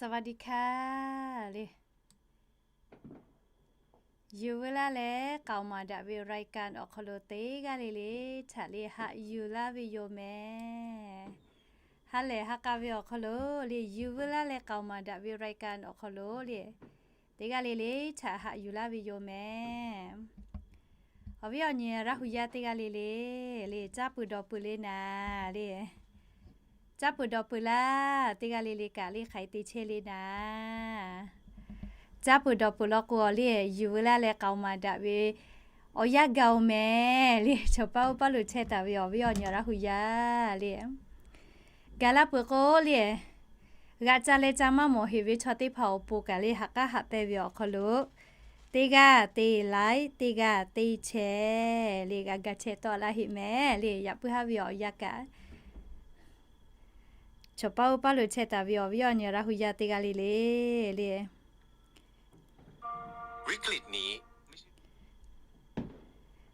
สวัสดีค่ะ le. Yuˬ veu laˇ leh k'aoˍ maˍ daꞈ ve รายการ awˬ hk'aw lo teˇ g'aˇ le le htaꞈ le haꞈ yuˬ laˇ ve yoˬ mehˍ. Ha lehˬ ha k'a ve awˬ hk'aw lo le, yuˬ veu laˇ leh k'aoˍ maˍ daꞈ ve รายการ awˬ hk'aw lo le, teˇ g'aˇ le le htaꞈ haꞈ yuˬ laˇ ve yoˬ mehˍ. Awˬ viˉ awˬ nyi Laˇ hu yaˇ teˇ g'aˇ le le, le caˇ peuˬ dawˬ peuˬ le naˍ le. Caˇ peuˬ dawˬ peuˬ laˇ, teˇ g'aˇ le le kaꞈ le hk'aˬ hk'e te chehˇ le naˍ. Caˇ peuˬ dawˬ peuˬ law k'o le, yuˬ veu laˇ leh k'aoˍ maˍ daꞈ ve awˬ yanˇ gaˬ-oˬ mehˍ le. Chaw paˇ oˇ paˇ lo chehˇ taˍ ve awˬ viˉ awˬ nyi Laˇ hu yaˇ le, gaˬ la peuˬ k'o le, g'aꞈ ca leh ca maˇ mawˬ heˍ ve chaw teˇ hpaˍ awˬ pon kaꞈ le haꞈ k'aˉ haꞈ pehnˇ ve awˬ hk'aw lo, teˇ g'aˇ te like, teˇ g'aˇ te share le g'a ga chehˇ tawˆ laˇ heˆ mehˍ le. Yaꞈ puiˉ haˉ ve awˬ yanˇ kaꞈ, chaw paˇ oˇ paˇ lo chehˇ taˍ ve awˬ viˉ awˬ nyi Laˇ hu yaˇ teˇ g'aˇ le le, le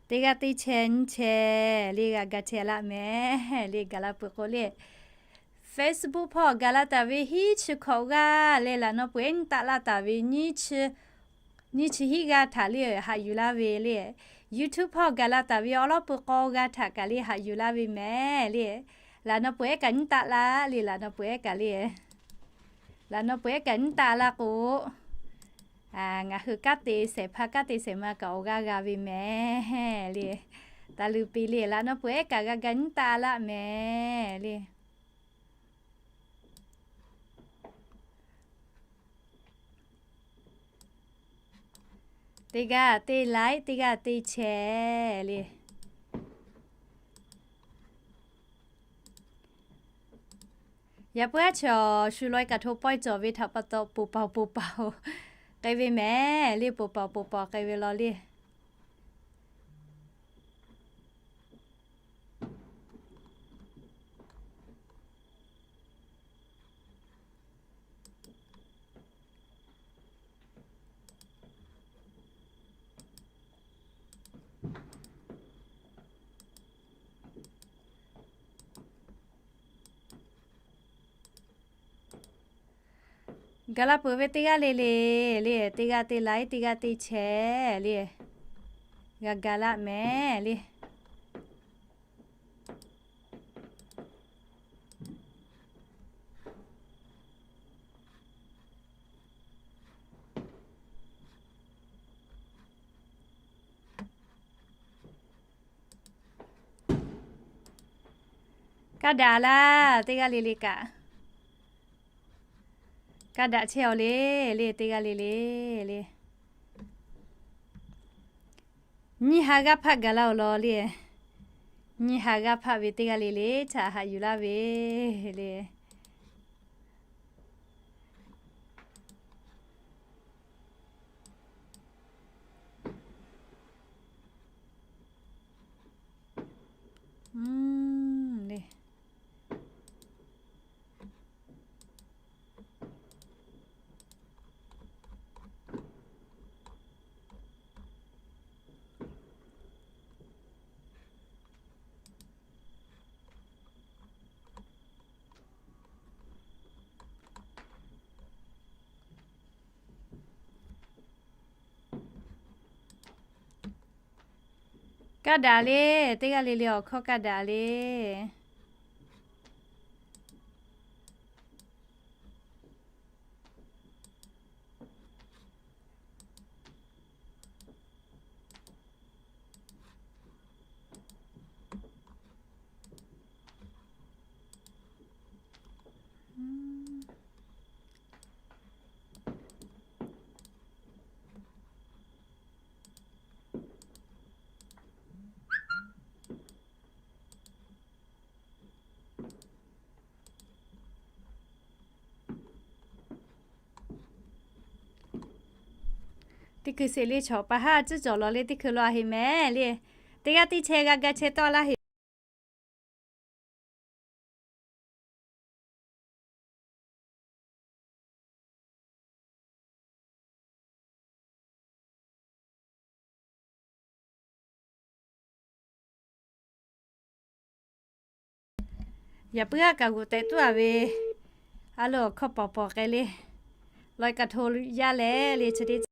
teˇ g'aˇ te share nyiˇ share le g'a ga chehˇ laˇ mehˍ le. Gaˬ la peuˬ k'o le, Facebook hpawˇ gaˬ la taˍ ve hiˉ chi hkawꞈ g'aˇ le, laꞈ naw peuˬ ehˉ nyiˇ taˆ laˇ taˍ ve nyiˇ chi hiˉ g'aˇ htaꞈ le haꞈ yuˬ laˇ ve le. YouTube hpawˇ gaˬ la taˍ ve awˉ lawˉ pui k'aw g'aˇ htaꞈ kaꞈ le haꞈ yuˬ laˇ ve mehˍ le. Laꞈ naw peuˬ ehˉ kaꞈ nyiˇ taˆ laˇ le, laꞈ naw peuˬ ehˉ kaꞈ le, laꞈ naw peuˬ ehˉ kaꞈ nyiˇ taˆ laˇ k'o, ngaˬ hui kanˉ te shehˍ hpaˇ kanˉ te shehˍ ma kaꞈ awˬ g'aˇ g'a ve mehˍ le. Taˍ luˬ piˍ le, laꞈ naw peuˬ ehˉ kaꞈ g'a ga nyiˇ taˆ laˇ mehˍ le. Teˇ g'aˇ te like, teˇ g'aˇ te share le. Yaꞈ puiˉ aˉ chaw shu laweh kaꞈ hto pawehˇ cawˬ ve htaꞈ pa taw, poˬ paoˬ poˬ paoˬ k'ai ve mehˍ le. Poˬ paoˬ poˬ paoˬ k'ai ve law le. Gaˬ la peuˬ ve teˇ g'aˇ le le, le teˇ g'aˇ te like, teˇ g'aˇ te share le, g'a ga laˇ mehˍ le. Kaˇ daꞈ laˇ, teˇ g'aˇ le le kaꞈ kaˇ daꞈ chehˇ-aw le, le teˇ g'aˇ le le, le nyiˇ ha g'aˇ hpaˆ gaˬ laˇ-oˬ law le. Nyiˇ ha g'aˇ hpaˆ ve teˇ g'aˇ le le htaꞈ haꞈ yuˬ laˇ ve le. Kaˇ daꞈ le, teˇ g'aˇ le le awˬ hkawˇ kaˇ daꞈ le. Teˇ hkui sheˍ le, chaw pa haˉ tcuhˉ cawˬ law le, teˇ hkui law a heˍ mehˍ le. Teˇ g'aˇ teˇ chehˇ g'a ga chehˇ tawˆ laˇ heˍ. Yaꞈ puiˉ aˉ kaꞈ g'uˬ tehꞈ tuˉ a ve, a lo awˬ hkawˇ pawˍ pawˍ k'ai le. Laweh kaꞈ hto yaˇ leh le chi teˇ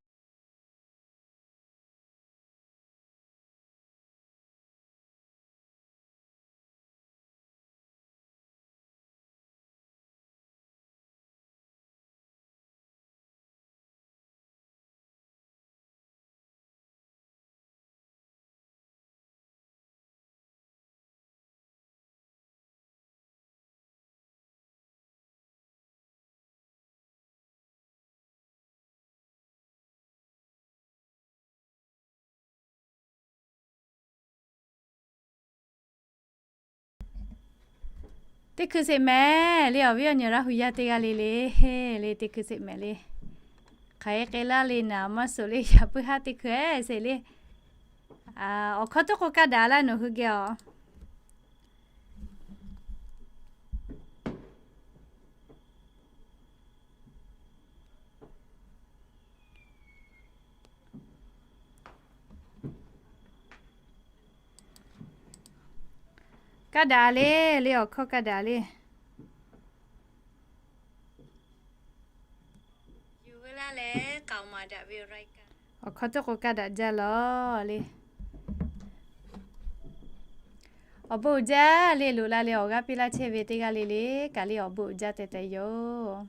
Teˇ hkui sheˍ mehˍ le, awˬ viˉ awˬ nyi Laˇ hu yaˇ teˇ g'aˇ le le, le teˇ hkui sheˍ mehˍ le. Hk'aˬ hk'e k'ai laˇ le naˍ maˇ suhˍ le, yaꞈ puiˉ haˉ teˇ hkui sheˍ le. Awˬ hkawˇ tuˉ k'o kaˇ daꞈ laˇ nawˬ hui geh aˬ. Kaˇ daꞈ le, le awˬ hkawˇ kaˇ daꞈ le. Yuˬ ve laˇ leh k'aoˍ maˍ daꞈ ve, awˬ hkawˇ tuˉ k'o kaˇ daꞈ jaˇ lawˬ le. Awˬ bon uiˍ jaˇ le, loꞈ la le awˬ g'aˇ piˇ laˇ chehˇ ve teˇ g'aˇ le le, kaꞈ le awˬ bon uiˍ jaˇ tehꞈ tehꞈ yoˬ.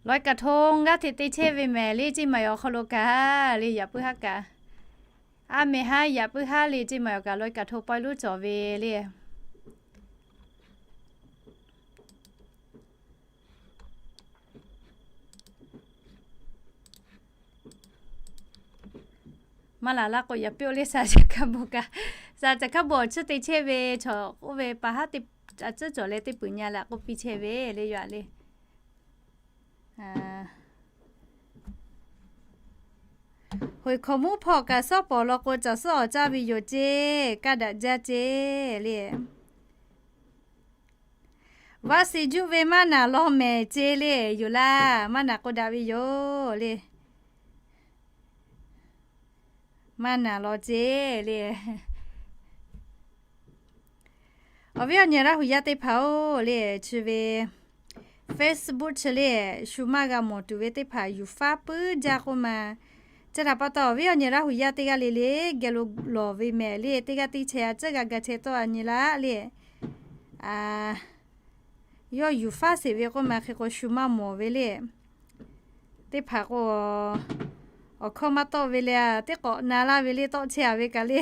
Laweh kaꞈ hto g'aˇ hteꞈ te chehˇ ve mehˍ le, ceˇ maˬ awˬ hk'aw lo kaꞈ le yaꞈ puiˉ haˉ kaꞈ, a mehˍ haˉ yaꞈ puiˉ haˉ le, ceˇ maˬ awˬ kaꞈ laweh kaꞈ hto pawehˇ lonˉ cawˬ ve le. Maˇ laˬ laˇ k'o yaꞈ piˇ-oˆ le, shaˍ caˍ hkaˇ bon kaꞈ, shaˍ caˍ hkaˇ bon awˬ tcuhˉ te chehˇ ve chaw k'oˆ ve pa haˉ teˇ, a tcuhˉ cawˬ leh teˇ peuˬ nyi laꞈ k'oˆ piˇ chehˇ ve le yoˬ le. Hoꞈ hkawˍ mvuhˇ hpawˇ kaꞈ suhˉ pawˍ law k'o caˬ suhˉ awˬ caˇ ve yoˬ ceˇ, kaˇ daꞈ jaˇ ceˇ le. Vaˇ shiˍ juˆ ve maˇ naˍ law mehˍ ceˇ le, yoˬ laˇ maˇ naˍ k'o daꞈ ve yoˬ le. Maˇ naˍ law ceˇ le. Awˬ viˉ awˬ nyi Laˇ hu yaˇ teˇ hpaˍ-oˬ le, chi ve Facebook chi le, shu maˇ g'a mawˬ tuˬ ve teˇ hpaˍ yuˬ faˉ puiˉ jaˇ k'oˆ ma. Chi htaꞈ pa taw awˬ viˉ awˬ nyi Laˇ hu yaˇ teˇ g'aˇ le le geh lo lawˬ ve mehˍ le, teˇ g'aˇ teˇ chehˇ a ciˉ g'a ga chehˇ tawˆ a nyi laˇ le. Yawˇ yuˬ faˉ sheˍ ve k'oˆ ma hk'e k'o shu maˇ mawˬ ve le. Teˇ hpaˍ k'o, awˬ hkawˇ maˇ tawˆ ve le, teˇ k'awꞈ na laˇ ve le, tawˆ chehˇ a ve kaꞈ le.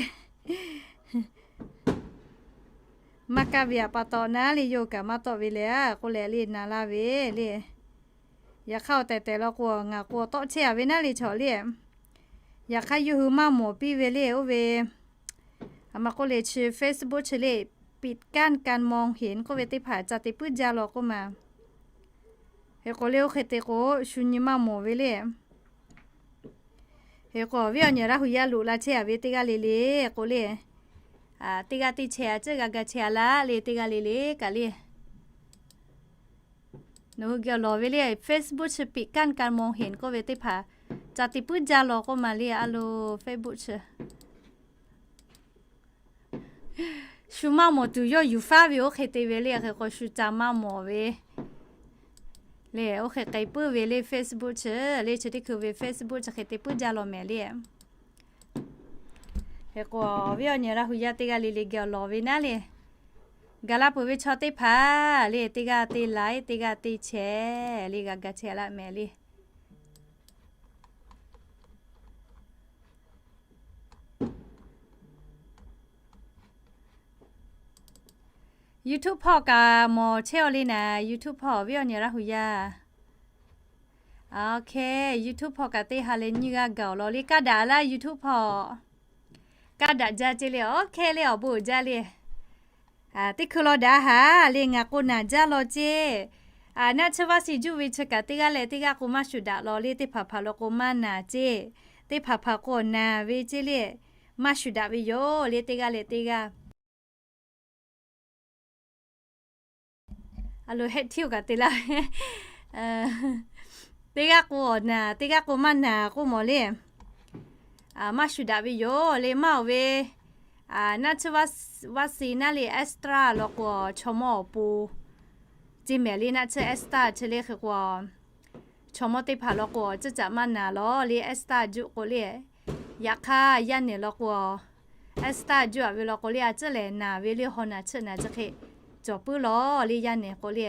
Maˇ kaˇ ve pa taw na le, yawˇ kaꞈ maˇ tawˆ ve le a k'oˆ leh le na laˇ ve le. Yaꞈ hk'aˇ awˬ tehˬ tehˬ law k'o ngaˬ k'o tawˆ chehˇ a ve naˉ le chaw le. Yaꞈ hk'aˇ yawˇ hui maˇ mawˬ piˇ ve le oˇ ve, a ma k'oˆ le chi Facebook chi le, ปิดกั้นการมองเห็น k'oˆ ve teˇ hpaˍ ca te puiˉ jaˇ law k'oˆ ma. Hk'e k'o le oˇ hk'e te k'o shu nyi maˇ mawˬ ve le. Hk'e k'o awˬ viˉ awˬ nyi Laˇ hu yaˇ loꞈ la chehˇ a ve teˇ g'aˇ le le k'o le, teˇ g'aˇ teˇ chehˇ a ciˉ g'a ga chehˇ a laˇ le, teˇ g'aˇ le le kaꞈ le. Nawˬ hui geh lawˬ ve le Facebook chi ปิดกั้นการมองเห็น k'oˆ ve teˇ hpaˍ ca te puiˉ jaˇ law k'oˆ ma le a lo Facebook chi. Shu maˇ mawˬ tuˬ yawˇ yuˬ faˉ ve oˇ hk'e te ve le, hk'e k'o shu ca maˇ mawˬ ve le, oˇ hk'e k'ai puiˉ ve le Facebook chi le, chi teˇ hkui ve Facebook chi hk'e te puiˉ jaˇ law mehˍ le. Hk'e k'o awˬ viˉ awˬ nyi Laˇ hu yaˇ teˇ g'aˇ le le geh lawˬ ve naˉ le, gaˬ la peuˬ ve chaw teˇ hpaˍ le, teˇ g'aˇ teˇ like, teˇ g'aˇ teˇ share le g'a ga chehˇ laˇ mehˍ le. YouTube hpawˇ kaꞈ mawˬ chehˇ a le naˍ, YouTube hpawˇ awˬ viˉ awˬ nyi Laˇ hu yaˇ. Okay, YouTube hpawˇ kaꞈ teˇ ha leh nyiˇ g'aˇ gaˬ awˬ law le, kaˇ daꞈ laˇ YouTube hpawˇ. Kaˇ daꞈ jaˇ ceˇ le, okay le awˬ bon uiˍ jaˇ le. Teˇ hkui law daꞈ haˍ le, ngaˬ k'o naˬ jaˇ law ceˇ. Naˆ tsuhˇ vaˇ shiˍ juˆ ve chi kaꞈ teˇ g'aˇ leh teˇ g'aˇ k'o maˇ shuˍ daꞈ law le, teˇ hpaˍ hpaˍ law k'o maˇ naˬ ceˇ. Teˇ hpaˍ hpaˍ k'o naˬ ve ceˇ le, maˇ shuˍ daꞈ ve yoˬ le, teˇ g'aˇ leh teˇ g'aˇ. A lo heˆ htiˇ-oˬ kaꞈ te laˇ ve. Teˇ g'aˇ k'o awˬ naˬ, teˇ g'aˇ k'o maˇ naˬ k'oˆ mawˬ le. Maˇ shu daꞈ ve yoˬ le, maˇ oˬ ve, naˆ tsuhˇ vaˆ si naˆ le extra law k'o chaw mawˇ awˬ pon, ceˇ mehˍ le naˆ tsuhˇ extra chi le hk'e k'o, chaw mawˇ teˇ hpaˍ law k'o ceuˇ caꞈ maˇ naˬ law le extra juˆ k'o le. Yaꞈ hk'aˇ yaˇ nehˬ law k'o, extra juˆ a ve law k'o le a tcuhˉ lehˬ naˬ ve le haw naˬ tsuhˆ naˬ chi hk'e cawˬ puiˉ law le yaˇ nehˬ k'o le.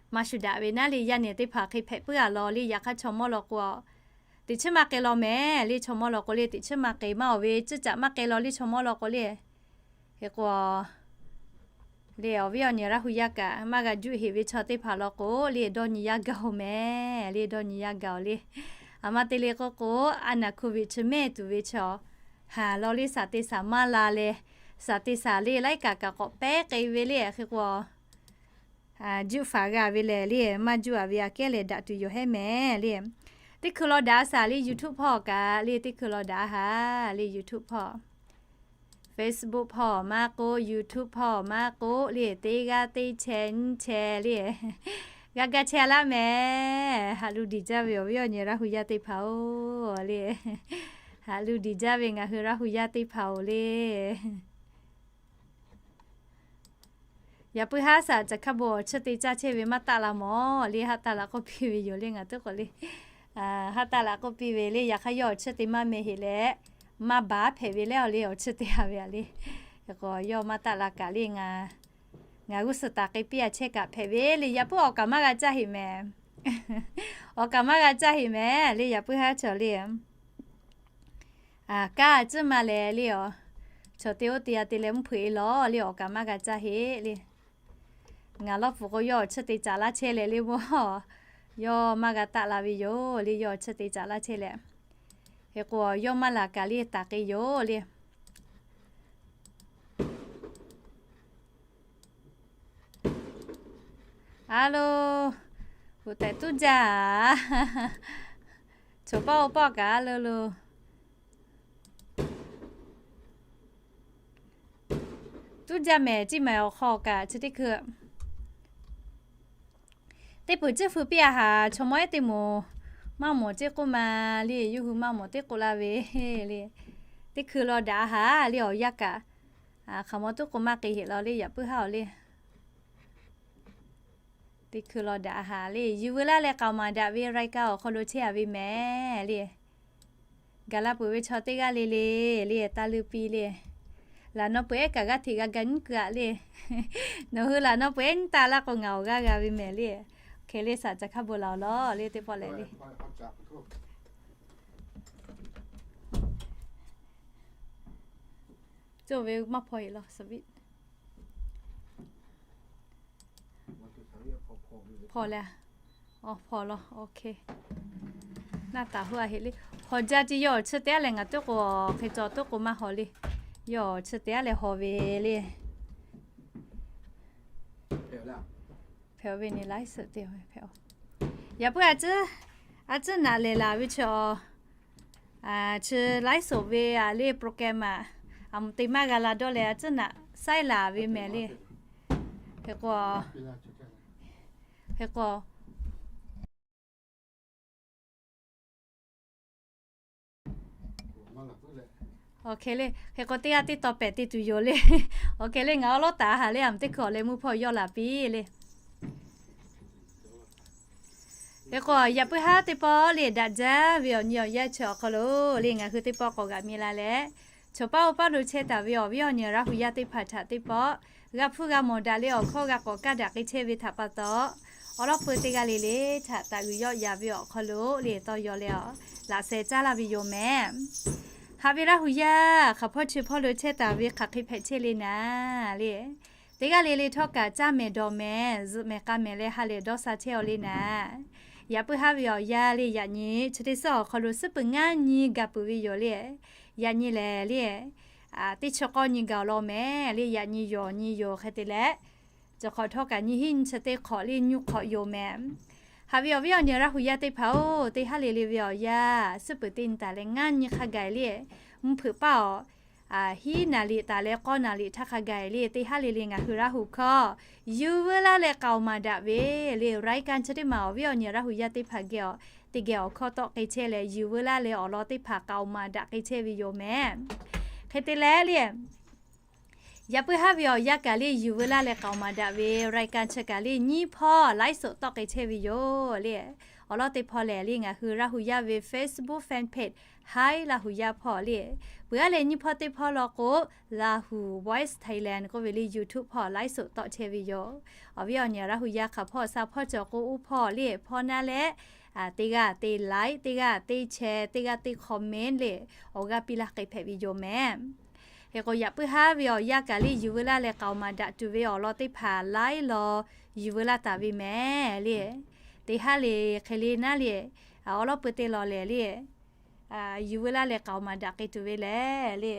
Maˇ shu daꞈ ve naˆ le yaˇ nehˬ teˇ hpaˍ hk'e hpehꞈ puiˉ a law le. Yaꞈ hk'aˇ chaw mawˇ law k'o, teꞈ chiˉ maˇ k'ai law mehˍ le. Chaw mawˇ law k'o le teꞈ chiˉ maˇ k'ai, maˇ oˬ ve ceuˇ caꞈ maˇ k'ai law le chaw mawˇ law k'o le. Hk'e k'o, le awˬ viˉ awˬ nyi Laˇ hu yaˇ kaꞈ maˇ g'a juˆ heꞈ ve chaw teˇ hpaˍ law k'o le dawˇ nyi yaˇ gaˬ oˬ mehˍ le, dawˇ nyi yaˇ gaˬ oˬ le. A ma te le k'oˆ k'o, a naˬ hkoˍ ve chi mehˆ tuˬ ve chaw, haˍ law le shaˍ te shaˍ maˇ la leh, shaˍ te shaˍ le laiˉ kaꞈ kaꞈ k'awꞈ pehˉ k'ai ve le hk'e k'o, juˆ faˍ g'a ve lehˬ le maˇ juˆ a ve aꞈ kehˉ lehˬ daꞈ tuˬ yoˬ hehˉ mehˍ le. Teˇ hkui law daꞈ a shaˍ le YouTube hpawˇ kaꞈ le teˇ hkui law daꞈ a haˍ le YouTube hpawˇ. Facebook hpawˇ maˇ k'oˆ, YouTube hpawˇ maˇ k'oˆ le teˇ g'aˇ teˇ chehˇ nyiˇ chehˇ le, g'a ga chehˇ laˇ mehˍ. Haꞈ lu diˬ jaˇ ve awˬ viˉ awˬ nyi Laˇ hu yaˇ teˇ hpaˍ oˬ le. Haꞈ lu diˬ jaˇ ve ngaˬ hui Laˇ hu yaˇ teˇ hpaˍ oˬ le. Yaꞈ puiˉ haˉ shaˍ caˬ hkaˇ bon awˬ chiˇ te caˇ chehˇ ve maˇ taˆ la mawˬ le, haˉ taˆ la k'oˆ piˇ ve yoˬ le ngaˬ teˇ k'o le. Haˉ taˆ la k'oˆ piˇ ve le, yaꞈ hk'aˇ yawˇ awˬ chiˇ te maˇ meh heꞈ leh, maˇ baˬ hpehꞈ ve leh awˬ le awˬ chiˇ te a ve a le. Hk'e k'o yawˇ maˇ taˆ la kaꞈ le ngaˬ, ngaˬ g'uˇ suhˍ taˍ k'ai piˇ a chehˇ kaꞈ hpehꞈ ve le. Yaꞈ puiˉ awˬ kaꞈ maˇ g'a caˇ heꞈ mehˍ. Awˬ kaꞈ maˇ g'a caˇ heꞈ mehˍ le. Yaꞈ puiˉ haˉ chaw le kaˇ tcuhˉ ma lehˬ le aˬ, chaw te oˇ te a te leh mvuhˇ hpeuꞈ e lawˬ le awˬ kaꞈ maˇ g'a caˇ heꞈ le. Ngaˬ lawˇ pfuhˍ k'o yawˇ awˬ chiˇ te caˍ laˇ chehˇ leh le mawˬ. Yawˇ maˇ g'a taˆ la ve yoˬ le, yawˇ awˬ chiˇ te caˍ laˇ chehˇ leh. Hk'e k'o yawˇ maˇ laˬ kaꞈ le taˍ k'ai yoˬ le. A lo, k'oꞈ tehꞈ tuˉ jaˇ. Choˬ pawˆ oˇ pawˆ kaꞈ a lo lo. Tuˉ jaˇ mehˍ, ciˇ mehˍ awˬ hk'aw kaꞈ chi teˇ hkui. Teˇ peuˬ ciˇ feu piˇ a haˍ, chaw mawˇ ehˉ teˇ moˍ, maˇ mawˬ ceˇ k'oˆ ma le, yawˇ hui maˇ mawˬ teˇ k'oˆ la ve le. Teˇ hkui law daꞈ a haˍ le awˬ yanˇ kaꞈ, hk'aˬ mawˇ tuˉ k'o maˇ k'ai heꞈ law le, yaꞈ puiˉ haˉ awˬ le. Teˇ hkui law daꞈ a haˍ le, yuˬ veu laˇ leh k'aoˍ maˍ daꞈ ve รายการ awˬ hk'aw lo chehˇ a ve mehˍ le. Gaˬ la peuˬ ve chaw teˇ g'aˇ le le, le taˇ leuˇ piˇ le. Laˬ naw peu-eˬ kaꞈ g'aˇ hteꞈ g'a ga nyiˉ keu aꞈ le. Nawˬ hui laˬ naw peu-eˬ nyiˉ taˇ laˇ k'o ngaˬ awˬ g'aˇ g'a ve mehˍ le. Hk'e le shaˍ caˬ hkaˇ bon laˬ awˬ law le teˇ pawˆ lehˬ le. Cawˬ ve maˇ hpaw heˆ law. Hpaw le. Aˬ, hpaw law. Naˇ taˍ hu a heˆ le. Hawˬ jaˇ ce yawˇ awˬ chiˇ te a leh ngaˬ teˇ k'o hk'e cawˬ teˇ k'o maˇ hawˬ le. Yawˇ awˬ chiˇ te a leh hawˬ ve le. Hpehꞈ ve ne laiˉ suhˍ te hpehꞈ. Yaꞈ puiˉ a tcuhˉ, a tcuhˉ naꞈ lehˬ laˬ ve chi, chi laiˉ suhˍ ve a le โปรแกรม aꞈ, aˬ mvuhˬ te maˇ g'a la dawˇ leh a tcuhˉ naꞈ saiˉ laˬ ve mehˍ le. Hk'e k'o, hk'e k'o Awˬ hk'e le, hk'e k'o teˇ g'aˇ teˇ taw pehꞈ te tuˬ yoˬ le. Awˬ hk'e le, ngaˬ awˉ lawˉ taˍ a haˍ le, aˬ meuꞈ teˇ hkui awˬ leh mvuhˇ hpawˇ yawˇ laˬ piˇ le. Hk'e k'o yaꞈ puiˉ haˉ teˇ pawˆ le daꞈ jaˇ ve awˬ nyi awˬ yaˇ chi awˬ hk'aw lo le ngaˬ hui teˇ pawˆ k'awꞈ g'aꞈ mi la leh, chaw paˉ oˇ paˉ lo chehˇ taˍ ve awˬ viˉ awˬ nyi Laˇ hu yaˇ teˇ hpaˍ htaꞈ teˇ pawˆ g'a hpuˇ g'a mawˬ daꞈ le awˬ hkawˇ g'a k'awꞈ kaˇ daꞈ k'ai chehˇ ve htaꞈ pa taw, awˉ lawˉ peu teˇ g'aˇ le le htaꞈ taˍ g'uiˬ yawˆ yaꞈ ve awˬ hk'aw lo le tawˇ yaw leh a laꞈ sheh caˉ laˇ ve yoˬ mehˍ. Haꞈ ve Laˇ hu yaˇ hk'aˬ hpawˇ chi hpawˇ lo chehˇ taˍ ve hk'aˬ hk'e hpehꞈ chehˇ le naˍ le. Teˇ g'aˇ le le htawˇ kaꞈ caˇ mehˍ dawˬ mehˍ zuhꞈ mehˍ k'a mehˍ leh ha lehˬ dawˇ sha chehˇ aw le naˍ. Yaꞈ puiˉ haˉ ve awˬ yaˇ le yaꞈ nyi chi teˇ suhˉ awˬ hk'aw lo suhˉ peuˬ ngaˇ nyi gaˬ peuˬ ve yoˬ le. Yaꞈ nyi lehˬ le, teˇ chi k'awˇ nyi gaˬ law mehˍ le, yaꞈ nyi yawˬ nyi yoˬ hk'e te leh, cawˬ hk'awꞈ htawˇ kaꞈ nyi hiˉ nyi chi teˇ hk'awꞈ le nyi hk'awꞈ yoˬ mehˍ. Haꞈ ve awˬ viˉ awˬ nyi Laˇ hu yaˇ teˇ hpaˍ oˬ, teˇ haˉ le le ve awˬ yaˇ suhˉ peuˬ teˇ nyi taˍ leh ngaˇ nyi hk'a gaˬ le, mvuhˇ hpeuꞈ paˇ awˬ hiˉ naˍ riˍ taˍ leh k'awˇ naˍ riˍ htaˇ hk'a gaˬ le, teˇ haˉ le le ngaˬ hui Laˇ huˍ hkawˇ yuˬ veu laˇ leh k'aoˍ maˍ daꞈ ve le, รายการ chi teˇ maˬ awˬ viˉ awˬ nyi Laˇ huˍ yaˇ teˇ hpaˍ geh awˬ teˇ geh awˬ hkawˇ tawˆ k'ai chehˇ leh, yuˬ veu laˇ leh awˬ lawn teˇ hpaˍ k'aoˍ maˍ daꞈ k'ai chehˇ ve yoˬ mehˍ. Hk'e te leh le, yaꞈ puiˉ haˉ ve awˬ yanˇ kaꞈ le yuˬ veu laˇ leh k'aoˍ maˍ daꞈ ve รายการ chi kaꞈ le nyiˇ hpawˇ ไลฟ์สด tawˆ k'ai chehˇ ve yoˬ le. Awˬ lawn teˇ hpawˇ lehˬ le, ngaˬ hui Laˇ huˍ yaˇ ve Facebook fan page Hi Laˇ huˍ yaˇ hpawˇ le, peuˬ aˉ leh nyiˇ hpawˇ teˇ hpawˇ law k'o, Lahu Voice Thailand k'oˆ ve le YouTube hpawˇ ไลฟ์สด tawˆ chehˇ ve yoˬ. Awˬ viˉ awˬ nyi Laˇ huˍ yaˇ hk'aˬ hpawˇ sha hpawˇ cawˬ k'o, oˇ hpawˇ le hpawˇ naˉ leh, teˇ g'aˇ teˇ like, teˇ g'aˇ teˇ share, teˇ g'aˇ teˇ comment le, awˬ g'aˇ piˇ laˇ k'ai hpehꞈ ve yoˬ mehˍ. Hk'e k'o, yaꞈ puiˉ haˉ ve awˬ yanˇ kaꞈ le yuˬ veu laˇ leh k'aoˍ maˍ daꞈ tuˬ ve awˬ lawn teˇ hpaˍ laiˉ law yuˬ veu laˇ taˍ ve mehˍ le. Teˇ haˉ le hk'e le naˉ le, awˬ lawn peu teˇ law lehˬ le, yuˬ veu laˇ leh k'aoˍ maˍ daꞈ k'ai tuˬ ve lehˬ le,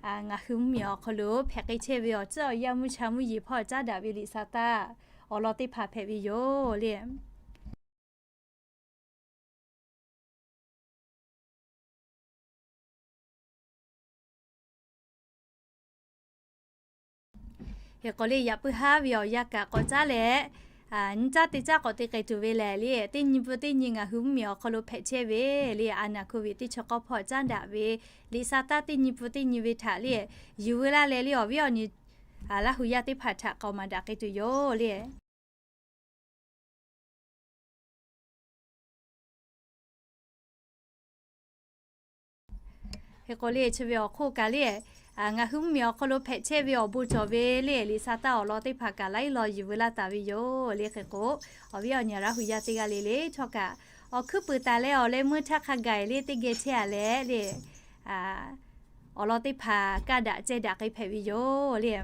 ngaˬ hui mvuhˇmiˬ awˬ hk'aw lo hpehꞈ k'ai chehˇ ve awˬ tcuhˉ awˬ yanˇ mvuhˇ cha mvuhˇ yeˬ hpawˇ caˉ daꞈ ve liꞈ sa taˇ awˬ lawn teˇ hpaˍ hpehꞈ ve yoˬ le. Hk'e k'o le, yaꞈ puiˉ haˉ ve awˬ yanˇ kaꞈ k'awꞈ caˉ leh, nyiˇ caˉ teˇ caˉ k'awꞈ te k'ai tuˬ ve lehˬ le, teˇ nyi pun teˇ nyi ngaˬ hui mvuhˇmiˬ awˬ hk'aw lo hpehꞈ chehˇ ve le, a naˍ hk'oˆ ve teˇ chi k'awˇ hpawˇ caˉ daꞈ ve liꞈ sa taˇ teˇ nyi pun teˇ nyi ve htaꞈ le, yuˬ veu laˇ leh le awˬ viˉ awˬ nyi Laˇ huˍ yaˇ teˇ hpaˍ htaꞈ k'aoˍ maˍ daꞈ k'ai tuˬ yoˬ le. Hk'e k'o le, chi ve awˬ hk'oˆ kaꞈ le, ngaˬ hui mvuhˇmiˬ awˬ hk'aw lo hpehꞈ chehˇ ve awˬ bon cawˬ ve le, liꞈ sa taˇ awˬ lawn teˇ hpaˍ kaꞈ laiˉ law yuˬ veu laˇ taˍ ve yoˬ le. Hk'e k'o, awˬ viˉ awˬ nyi Laˇ huˍ yaˇ teˇ g'aˇ le le htawˇ kaꞈ, awˬ hkuiˉ puiˍ taˍ leh awˬ leh meuˇ htaˇ hk'a gaˬ le teˇ geh chehˇ a leh le, awˬ lawn teˇ hpaˍ kaˇ daꞈ ceh daꞈ k'ai hpehꞈ ve yoˬ le.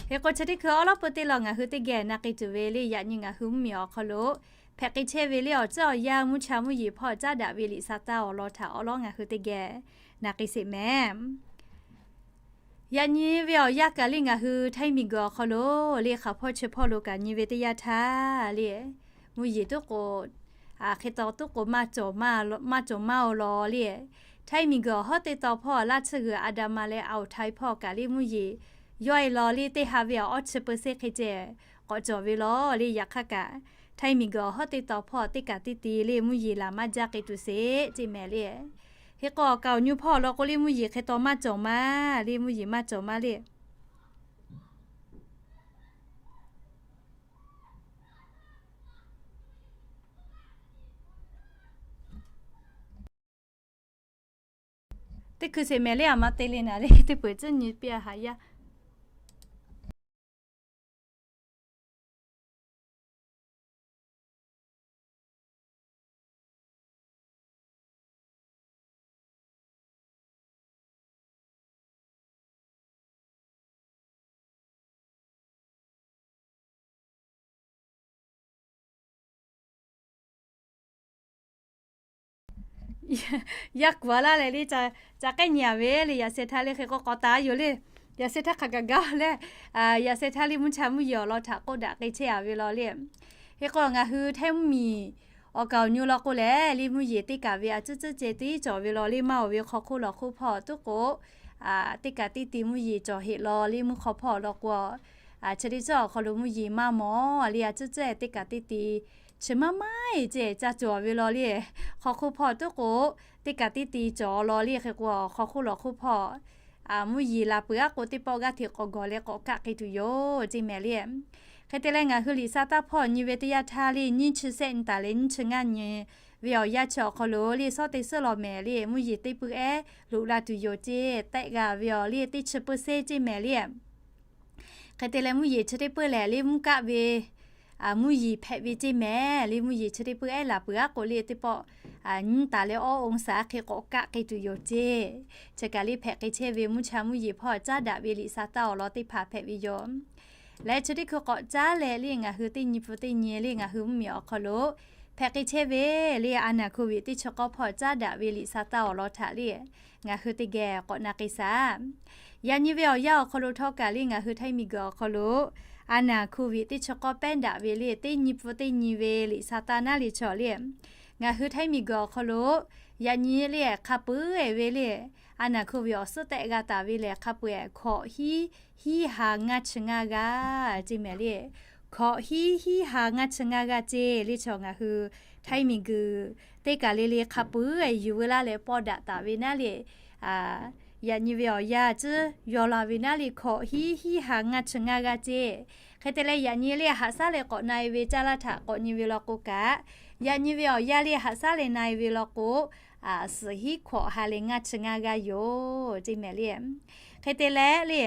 Hk'e k'o, chi teˇ hkui awˉ lawˉ peu teˇ law ngaˬ hui teˇ geh na k'ai tuˬ ve le, yaꞈ nyi ngaˬ hui mvuhˇmiˬ awˬ hk'aw lo hpehꞈ k'ai chehˇ ve le awˬ tcuhˉ awˬ yanˇ mvuhˇ cha mvuhˇ yeˬ hpawˇ caˉ daꞈ ve liꞈ sa taˇ awˬ lawn htaꞈ awˉ lawˉ ngaˬ hui teˇ geh na k'ai sheˍ mehˍ. Yaꞈ nyi ve awˬ yanˇ kaꞈ le ngaˬ hui Htaiˇ miˬ guiˬ awˬ hk'aw lo le hk'aˬ hpawˇ chi hpawˇ lo kaꞈ nyi ve teˇ yanˇ htaˇ le, mvuhˇ yeˬ tuˉ k'o, hk'e taw tuˉ k'o maˇ cawˬ maˇ, maˇ cawˬ maˇ oˬ law le. Htaiˇ miˬ guiˬ awˬ hawˉ teˇ taw hpawˇ laˇ tsuhˇ g'uiˬ a da ma leh a oˍ htaiˍ hpawˇ kaꞈ le mvuhˇ yeˬ yawˇ e law le teˇ ha ve awˬ awˇ chi peuˬ seˉ hk'e ceh k'awꞈ cawˬ ve law le. Yaꞈ hk'aˇ kaꞈ, Htaiˇ miˬ guiˬ awˬ hawˉ teˇ taw hpawˇ teˇ kaꞈ teˇ te le mvuhˇ yeˬ laˬ maˇ jaˇ k'ai tuˬ sheˍ ceˇ mehˍ le. Hk'e k'o, awˬ kaˍ awˬ nyu hpawˇ awˬ lawn k'o le mvuhˇ yeˬ hk'e taw maˇ cawˬ maˇ le, mvuhˇ yeˬ maˇ cawˬ maˇ le. Teˇ hkui sheˍ mehˍ le, aˬ ma te le naˍ le, teˇ peuˬ tcuhˉ nyi piˇ a haꞈ yaˇ. Yaˇ kuˬ a laˇ leh le, ca k'ehˉ nyi a ve le, yaꞈ sheh htaˇ le hk'e k'o k'awꞈ taˍ yoˬ le. Yaꞈ sheh htaˇ hk'a gaˬ gaˇ leh, yaꞈ sheh htaˇ le mvuhˇ cha mvuhˇ yeˬ awˬ lawn htaꞈ k'oˆ daꞈ k'ai chehˇ a ve law le. Hk'e k'o, ngaˬ hui Htaiˇ mvuhˇmiˬ awˬ kaˍ awˬ nyu law k'o lehˬ le, mvuhˇ yeˬ teˇ kaˬ ve a tcuhˉ tcuhˉ ceh tiˉ cawˬ ve law le, maˇ oˬ ve hk'aw hk'oˆ lawˬ hk'oˆ hpawˇ tuˉ k'o, teˇ kaˬ teˇ ti mvuhˇ yeˬ cawˬ heˆ law le, mvuhˇ hk'aw hpawˇ law k'o, chi teˇ ceuˬ awˬ hk'aw lo mvuhˇ yeˬ maˇ mawˬ le, a tcuhˉ ceh teˇ kaˬ teˇ ti chi maˇ maˇ e ceh ca cawˬ ve law le, hk'aw hk'oˆ hpawˇ tuˉ k'o, teˇ kaˬ teˇ ti cawˬ law le. Hk'e k'o, hk'aw hk'oˆ lawˬ hk'oˆ hpawˇ mvuhˇ yeˬ laˬ peuˬ aˉ k'o, teˇ pawˆ g'aˇ hteꞈ k'awꞈ gawˬ leh k'awꞈ kaˆ k'ai tuˬ yoˬ ceˇ mehˍ le. Hk'e te leh, ngaˬ hui liꞈ sa taˇ hpawˇ nyi ve teˇ yanˇ htaˇ le, nyiˇ chi sehˆ nyi taˍ leh nyiˇ chi ngaˇ nyi ve awˬ yanˇ chi awˬ hk'aw lo le, shawˉ teˇ suhˉ law mehˍ le, mvuhˇ yeˬ teˇ peuˬ ehˉ loꞈ la tuˬ yoˬ ceˇ tehꞈ g'a ve awˬ le, teˇ chi peuˬ seˉ ceˇ mehˍ le. Hk'e te leh, mvuhˇ yeˬ chi teˇ peuˬ lehˬ le, mvuhˇ kaˆ ve mvuhˇ yeˬ hpehꞈ ve ceˇ mehˍ le. Mvuhˇ yeˬ chi teˇ peuˬ ehˉ laˬ peuˬ aˉ k'o le, teˇ pawˆ nyiˇ taˍ leh awˇ องศา hk'e k'awꞈ kaˆ k'ai tuˬ yoˬ ceˇ. Chi kaˬ le hpehꞈ k'ai chehˇ ve mvuhˇ cha mvuhˇ yeˬ hpawˇ caˉ daꞈ ve liꞈ sa taˇ awˬ lawn teˇ hpaˍ hpehꞈ ve yoˬ. Leh chi teˇ hkui k'awꞈ caˉ leh le, ngaˬ hui teˇ nyi pun teˇ nyi le ngaˬ hui mvuhˇmiˬ awˬ hk'aw lo hpehꞈ k'ai chehˇ ve le, a naˍ โควิด teˇ chi k'awˇ hpawˇ caˉ daꞈ ve liꞈ sa taˇ awˬ lawn htaꞈ le ngaˬ hui teˇ geh k'awꞈ na k'ai shaˍ. Yaꞈ nyi ve awˬ yanˇ awˬ hk'aw lo htawˇ kaꞈ le, ngaˬ hui Htaiˇ miˬ guiˬ awˬ hk'aw lo a naˍ โควิด teˇ chi k'awˇ pehˉ daꞈ ve le, teˇ nyi pun teˇ nyi ve liꞈ sa taˇ naˉ le chaw le, ngaˬ hui Htaiˇ miˬ guiˬ awˬ hk'aw lo yaꞈ nyi le hk'a peuˬ e ve le, a naˬ hkuˇ ve awˬ suhˉ tehˆ g'a taˍ ve lehˬ, hk'a peu-eˬ hkawꞈ hiˉ hiˉ ha ngaˇ chi ngaˇ g'aˇ ceˇ mehˍ le. Hkawꞈ hiˉ hiˉ ha ngaˇ chi ngaˇ g'aˇ ceˇ le. Chaw ngaˬ hui htaiˇ miˬguiˬ teˇ kaˬ le le hk'a peu-eˬ yuˬ veu laˇ leh pawˇ daꞈ taˍ ve naˉ le. Yaꞈ nyi ve awˬ yanˇ ciˉ yaw la ve naˉ le, hkawꞈ hiˉ hiˉ ha ngaˇ chi ngaˇ g'aˇ ceˇ. Hk'e te leh, yaꞈ nyi le haꞈ shaˉ leh k'awꞈ na-e ve caˇ laˇ htaꞈ k'awꞈ nyi ve law k'o kaꞈ, yaꞈ nyi ve awˬ yanˇ le haꞈ shaˉ leh na-e ve law k'o, suhˍ hiˉ hkawꞈ ha leh ngaˇ chi ngaˇ g'aˇ yoˬ ceˇ mehˍ le. Hk'e te leh le,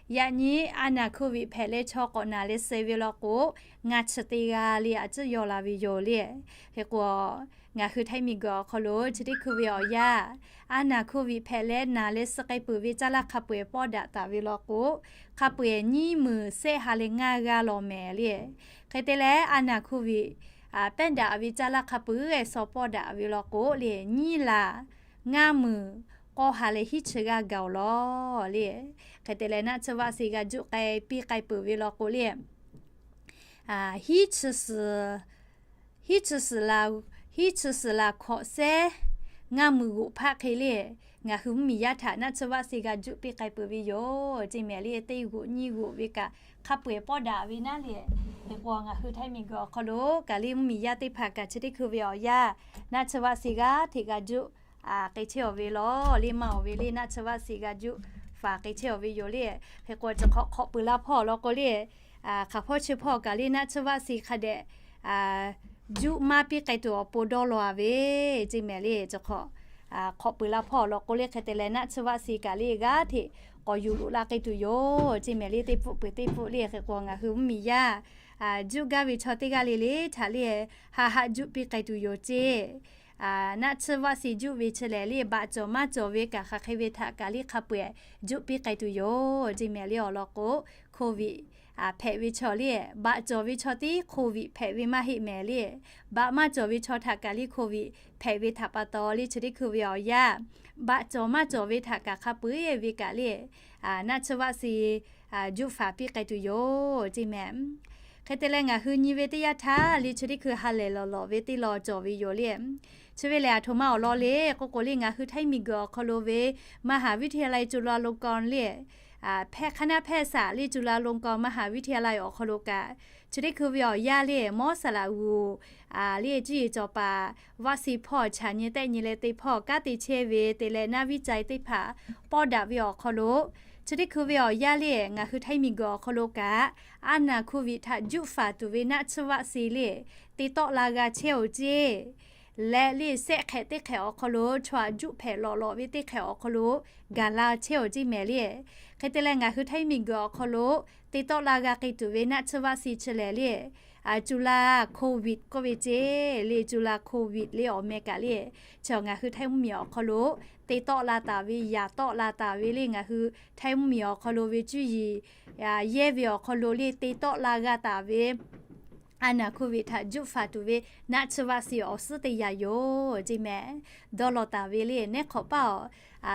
yaꞈ nyi a naˬ hkuˇ viꞈ hpehꞈ leh chaw k'awꞈ naˬ leh suh ve law k'o, ngaˇ chi teˇ g'aˇ le a ciˉ yaw la ve yoˬ le. Hk'e k'o, ngaˬ hui htaiˇ miˬguiˬ awˬ hk'aw lo chi teˇ hkui ve awˬ yanˇ, a naˬ hkuˇ viꞈ hpehꞈ leh naˬ leh suh k'ai peuˬ ve caˇ laˇ hk'a peu-eˬ pawˇ daꞈ taˍ ve law k'o, hk'a peu-eˬ nyiˇ meunˍ sehˆ ha leh ngaˇ g'aˇ law mehˍ le. Hk'e te leh, a naˬ hkuˇ viꞈ pehˉ daꞈ ve caˇ laˇ hk'a peu-eˬ suh pawˇ daꞈ ve law k'o le, nyiˇ laˬ ngaˇ meunˍ k'awˇ ha leh hiˉ chi g'aˇ gaˬ-oˬ law le. Hk'e te leh, naˆ tsuhˇ vaˆ si g'a juˆ k'ai piˇ k'ai peuˬ ve law k'o le, hiˉ chi suhˍ, hiˉ chi suhˍ la, hiˉ chi suhˍ la hkawꞈ sehˉ ngaˇ meunˍ g'oꞈ hpaˆ hk'e le, ngaˬ hui mvuhˇmiˬ yaˇ htaꞈ naˆ tsuhˇ vaˆ si g'a juˆ piˇ k'ai peuˬ ve yoˬ ceˇ mehˍ le. Teˇ g'oꞈ nyiˇ g'oꞈ ve kaꞈ hk'a peu-eˬ pawˇ daꞈ ve naˉ le. Hk'e k'o, ngaˬ hui htaiˇ miˬguiˬ awˬ hk'aw lo kaꞈ le mvuhˇmiˬ yaˇ teˇ hpaˍ kaꞈ chi teˇ hkui ve awˬ yanˇ, naˆ tsuhˇ vaˆ si g'a hteꞈ g'a juˆ k'ai chehˇ-aˬ ve law le. Maˇ-oˬ ve le, naˆ tsuhˇ vaˆ si g'a juˆ faˍ k'ai chehˇ-aˬ ve yoˬ le. Hk'e k'o, chi hk'awꞈ hk'awꞈ peuˬ la hpawˇ awˬ lawn k'o le, hk'aˬ hpawˇ chi hpawˇ kaꞈ le naˆ tsuhˇ vaˆ si hk'a dehꞈ juˆ maˇ piˇ k'ai tuˬ awˬ pon dawˇ law-a ve ceˇ mehˍ le. Chi hk'awꞈ hk'awꞈ peuˬ la hpawˇ awˬ lawn k'o le, hk'e te leh naˆ tsuhˇ vaˆ si kaꞈ le g'aˇ hteꞈ k'awꞈ yuˬ loꞈ la k'ai tuˬ yoˬ ceˇ mehˍ le. Teˇ pfuhˆ peuˬ teˇ pfuhˆ le. Hk'e k'o, ngaˬ hui mvuhˇmiˬ yaˇ juˆ gaˇ ve chaw teˇ g'aˇ le le htaꞈ le haˆ haˆ juˆ piˇ k'ai tuˬ yoˬ ceˇ. Naˆ tsuhˇ vaˆ si juˆ ve chi lehˬ le, baꞈ cawˬ maˇ cawˬ ve kaꞈ hk'aˬ hk'e ve htaꞈ kaꞈ le hk'a peu-eˬ juˆ piˇ k'ai tuˬ yoˬ ceˇ mehˍ le. Awˬ lawn k'o, hk'oˍ viꞈ hpehꞈ ve chaw le, baꞈ cawˬ ve chaw tiˉ hk'oˍ viꞈ hpehꞈ ve maˇ heˆ mehˍ le. Baꞈ maˇ cawˬ ve chaw htaꞈ kaꞈ le hk'oˍ viꞈ hpehꞈ ve htaꞈ pa taw le, chi teˇ hkui ve awˬ yanˇ, baꞈ cawˬ maˇ cawˬ ve htaꞈ kaꞈ hk'a peu-eˬ ve kaꞈ le, naˆ tsuhˇ vaˆ si juˆ faˍ piˇ k'ai tuˬ yoˬ ceˇ mehˍ. Hk'e te leh, ngaˬ hui nyi ve teˇ yanˇ htaˇ le, chi teˇ hkui ha lehˬ lawˬ lawˬ ve teˇ law cawˬ ve yoˬ le. Chi ve lehˬ, aˬ htoꞈ ma awˬ lawn le k'oˆ k'o le, ngaˬ hui htaiˇ miˬguiˬ awˬ hk'aw lo ve maˍ haˍ viˇ hteˇ yaˇ lai cu la lon kaw le, hpehˇ hk'aˇ naˉ hpehˇ saꞈ le cu la lon kaw maˍ haˍ viˇ hteˇ yaˇ lai awˬ hk'aw lo kaꞈ, chi teˇ hkui ve awˬ yanˇ le mawˇ saˍ laꞈ g'uˬ le cuˇ yiˍ cawˬ paˍ vaˆ si hpawˇ chaꞈ nyi tehˆ nyi leh te hpawˇ kanˉ te chehˇ ve te leh naˆ viˉ cai teˇ hpaˍ pawˇ daꞈ ve awˬ hk'aw lo, chi teˇ hkui ve awˬ yanˇ le ngaˬ hui htaiˇ miˬguiˬ awˬ hk'aw lo kaꞈ, a naˬ hk'oˍ viꞈ htaꞈ juˆ faˍ tuˬ ve naˆ tsuhˇ vaˆ si le te tawˆ la g'a chehˇ-oˬ ceˇ. Leh le sehˆ hk'ehꞈ teˇ hk'ehꞈ awˬ hk'aw lo chaw htaꞈ juˆ hpehꞈ lawꞈ lawꞈ ve teˇ hk'ehꞈ awˬ hk'aw lo gaˬ la chehˇ-oˬ ceˇ mehˍ le. Hk'e te leh, ngaˬ hui htaiˇ miˬguiˬ awˬ hk'aw lo te tawˆ la g'a k'ai tuˬ ve naˆ tsuhˇ vaˆ si chi lehˬ le, cu la hk'oˍ viꞈ k'oˆ ve ceˇ le, cu la hk'oˍ viꞈ le awˬ meh kaꞈ le, chi ngaˬ hui htaiˇ mvuhˇmiˬ awˬ hk'aw lo te tawˆ la taˍ ve, yaꞈ tawˆ la taˍ ve le, ngaˬ hui htaiˇ mvuhˇmiˬ awˬ hk'aw lo ve cuˇ yiˍ yehˇ ve awˬ hk'aw lo le te tawˆ la g'a taˍ ve a naˬ hk'oˍ viꞈ htaꞈ juˆ faˍ tuˬ ve naˆ tsuhˇ vaˆ si awˬ suhˉ teˇ yanˇ yoˬ ceˇ mehˍ. Dawˇ law taˍ ve le neˉ hk'awꞈ paˇ-oˬ,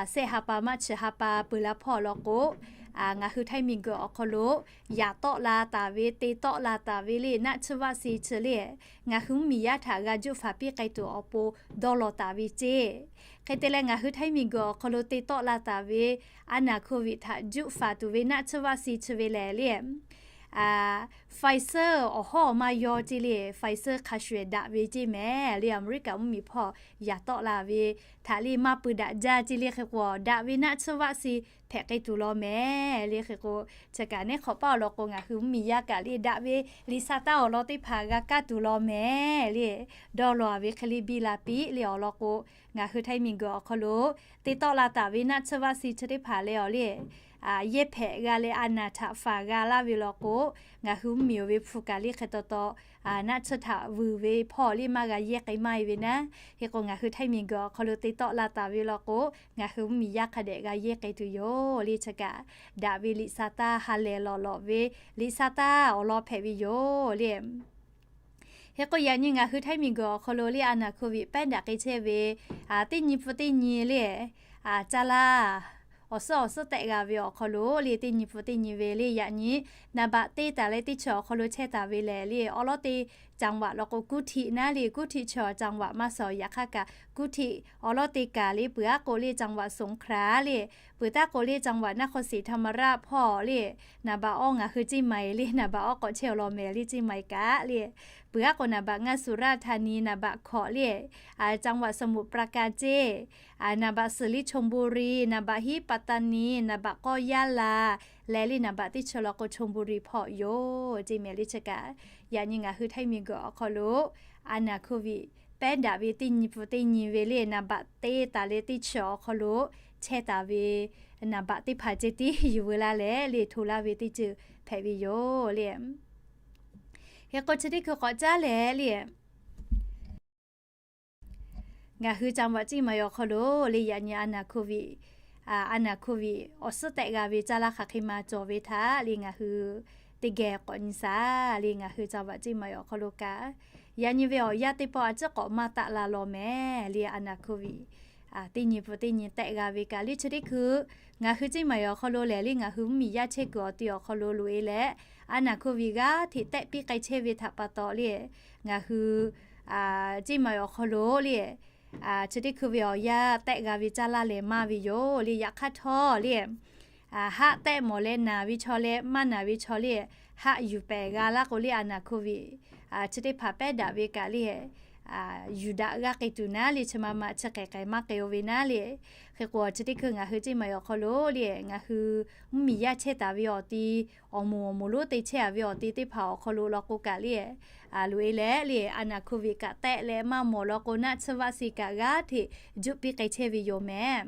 sehˆ ha pa maˇ chi ha pa peuˬ la hpawˇ awˬ lawn k'o, ngaˬ hui htaiˇ miˬguiˬ awˬ hk'aw lo yaꞈ tawˆ la taˍ ve, te tawˆ la taˍ ve le naˆ tsuhˇ vaˆ si chi le, ngaˬ hui mvuhˇmiˬ yaˇ htaꞈ g'a juˆ faˍ piˇ k'ai tuˬ awˬ pon dawˇ law taˍ ve ceˇ. Hk'e te leh, ngaˬ hui htaiˇ miˬguiˬ awˬ hk'aw lo te tawˆ la taˍ ve a naˬ hk'oˍ viꞈ htaꞈ juˆ faˍ tuˬ ve naˆ tsuhˇ vaˆ si chi ve lehˬ le, Pfizer awˬ hawˉ awˬ ma yaw ceˇ le, Pfizer hk'a shuˍ shuˍ daꞈ ve ceˇ mehˍ le. Aˍmeˍriˆkaꞈ mvuhˇmiˬ hpawˇ yaꞈ tawˆ la ve htaꞈ le maˇ pui daꞈ jaˇ ceˇ le. Hk'e k'o, daꞈ ve naˆ tsuhˇ vaˆ si hpehꞈ k'ai tuˬ law mehˍ le. Hk'e k'o, chi kaꞈ neˉ hk'awꞈ paˇ awˬ lawn k'o, ngaˬ hui mvuhˇmiˬ yaˇ kaꞈ le daꞈ ve liꞈ sa taˇ awˬ lawn teˇ hpaˍ g'a kaˇ tuˬ law mehˍ le. Dawˇ law ve hk'e le biˇ la piˇ le awˬ lawn k'o, ngaˬ hui htaiˇ miˬguiˬ awˬ hk'aw lo te tawˆ la taˍ ve naˆ tsuhˇ vaˆ si chi teˇ hpaˍ leh awˬ le yehˇ hpehꞈ g'a leh a naˬ htaꞈ faˍ g'a laˇ ve law k'o, ngaˬ hui mvuhˇmiˬ oˬ ve hpu kaꞈ le hk'e taw taw naˆ tsuhˇ htaꞈ vuiˬ ve hpawˇ le maˇ g'a yehˇ k'ai maˇ e ve naˉ. Hk'e k'o, ngaˬ hui htaiˇ miˬguiˬ awˬ hk'aw lo te tawˆ la taˍ ve law k'o, ngaˬ hui mvuhˇmiˬ yaˇ hk'a dehꞈ g'a yehˇ k'ai tuˬ yoˬ le. Chi kaꞈ daꞈ ve liꞈ sa taˇ ha lehˬ lawˬ lawꞈ ve liꞈ sa taˇ awˬ lawn hpehꞈ ve yoˬ le. Hk'e k'o, yaꞈ nyi ngaˬ hui htaiˇ miˬguiˬ awˬ hk'aw lo le a naˬ hk'oˍ viꞈ pehˉ daꞈ k'ai chehˇ ve teˇ nyi hpu teˇ nyi le, caˇ laˇ awˬ suhˉ awˬ suhˉ tehꞈ g'a ve awˬ hk'aw lo le, teˇ nyi hpu teˇ nyi ve le, yaꞈ nyi naˍ baꞈ teˇ taˍ leh teˇ chi awˬ hk'aw lo chehˇ taˍ ve lehˬ le, awˉ lawˉ teˇ จังหวัด law k'o กรุงเทพ naˉ le, กรุงเทพ chi awˬ จังหวัด maˇ suh yaꞈ hk'aˇ kaꞈ กรุงเทพ awˬ lawn te kaꞈ le, peuˬ aˉ k'o le จังหวัดสงขลา le, peuˬ taˉ k'o le จังหวัดนครศรีธรรมราช hpawˇ le, naˍ baꞈ awˇ ngaˬ hui เชียงใหม่ le, naˍ baꞈ awˇ k'awꞈ chehˇ awˬ lawn mehˍ le เชียงใหม่ kaꞈ le, peuˬ aˉ k'o naˍ baꞈ ngaˇ สุราษฎร์ธานี, naˍ baꞈ hkawꞈ le, จังหวัดสมุทรปราการ ceˇ, naˍ baꞈ suhˍ le ชลบุรี, naˍ baꞈ hiˉ ปัตตานี, naˍ baꞈ k'awˇ ยะลา leh le naˍ baꞈ teˇ chi law k'o ชลบุรี hpawˇ yoˬ ceˇ mehˍ le chi kaꞈ. Yaꞈ nyi ngaˬ hui htaiˇ miˬguiˬ awˬ hk'aw lo อาณาโควิด pehˉ daꞈ ve teˇ nyi pfuhˍ teˇ nyi ve le naˍ baꞈ te taˍ leh teˇ chi awˬ hk'aw lo chehˇ taˍ ve naˍ baꞈ teˇ hpaˍ ceh tiˉ yuˬ veu laˇ leh le hto laˇ ve teˇ ceuˬ hpehꞈ ve yoˬ le. Hk'e k'o chi teˇ hkui k'awꞈ caˉ leh le ngaˬ hui จังหวัด เชียงใหม่ awˬ hk'aw lo le yaꞈ nyi อาณาโควิด awˬ suhˉ tehˆ g'a ve caˇ laˇ hk'aˬ hk'e ma cawˬ ve htaꞈ le ngaˬ hui teˇ geh k'awꞈ nyi shaˍ le ngaˬ hui จังหวัด เชียงใหม่ awˬ hk'aw lo kaꞈ, yaꞈ nyi ve awˬ yanˇ teˇ pawˆ a ciˉ k'awꞈ maˇ taˆ la law mehˍ le อาณาโควิด teˇ nyi pfuhˍ teˇ nyi tehˆ g'a ve kaꞈ le chi teˇ hkui ngaˬ hui เชียงใหม่ awˬ hk'aw lo lehˬ le ngaˬ hui mvuhˇmiˬ yaˇ chehˇ kuiˬ awˬ ti awˬ hk'aw lo loꞈ e leh อาณาโควิด g'aˇ hteꞈ tehˆ piˇ k'ai chehˇ ve htaꞈ pa taw le ngaˬ hui เชียงใหม่ awˬ hk'aw lo le chi teˇ hkui ve awˬ yanˇ tehˆ g'a ve caˇ laˇ lehˬ maˇ ve yoˬ le. Yaꞈ hk'aˇ htawˇ le, haˆ tehˆ mawˬ leh naˬ ve chaw leh maˇ naˬ ve chaw le, haˆ yuˬ pehˍ g'a laˇ k'o le อาณาโควิด chi teˇ hpaˍ pehˉ daꞈ ve kaꞈ le yuˬ daꞈ g'aˇ k'ai tuˬ naˉ le chi ma ma chi k'ehˬ k'ehˬ maˇ k'ai-o ve naˉ le. Hk'e k'o chi teˇ hkui ngaˬ hui เชียงใหม่ awˬ hk'aw lo le ngaˬ hui mvuhˇmiˬ yaˇ chehˇ taˍ ve awˬ ti, awˬ moˍ awˬ moˍ lonˉ te chehˇ a ve awˬ ti teˇ hpaˍ awˬ hk'aw lo law k'o kaꞈ le, loꞈ e leh le อาณาโควิด kaꞈ tehˆ leh maˇ mawˬ law k'o naˆ tsuhˇ vaˆ si kaꞈ g'aˇ hteꞈ juˆ piˇ k'ai chehˇ ve yoˬ mehˍ.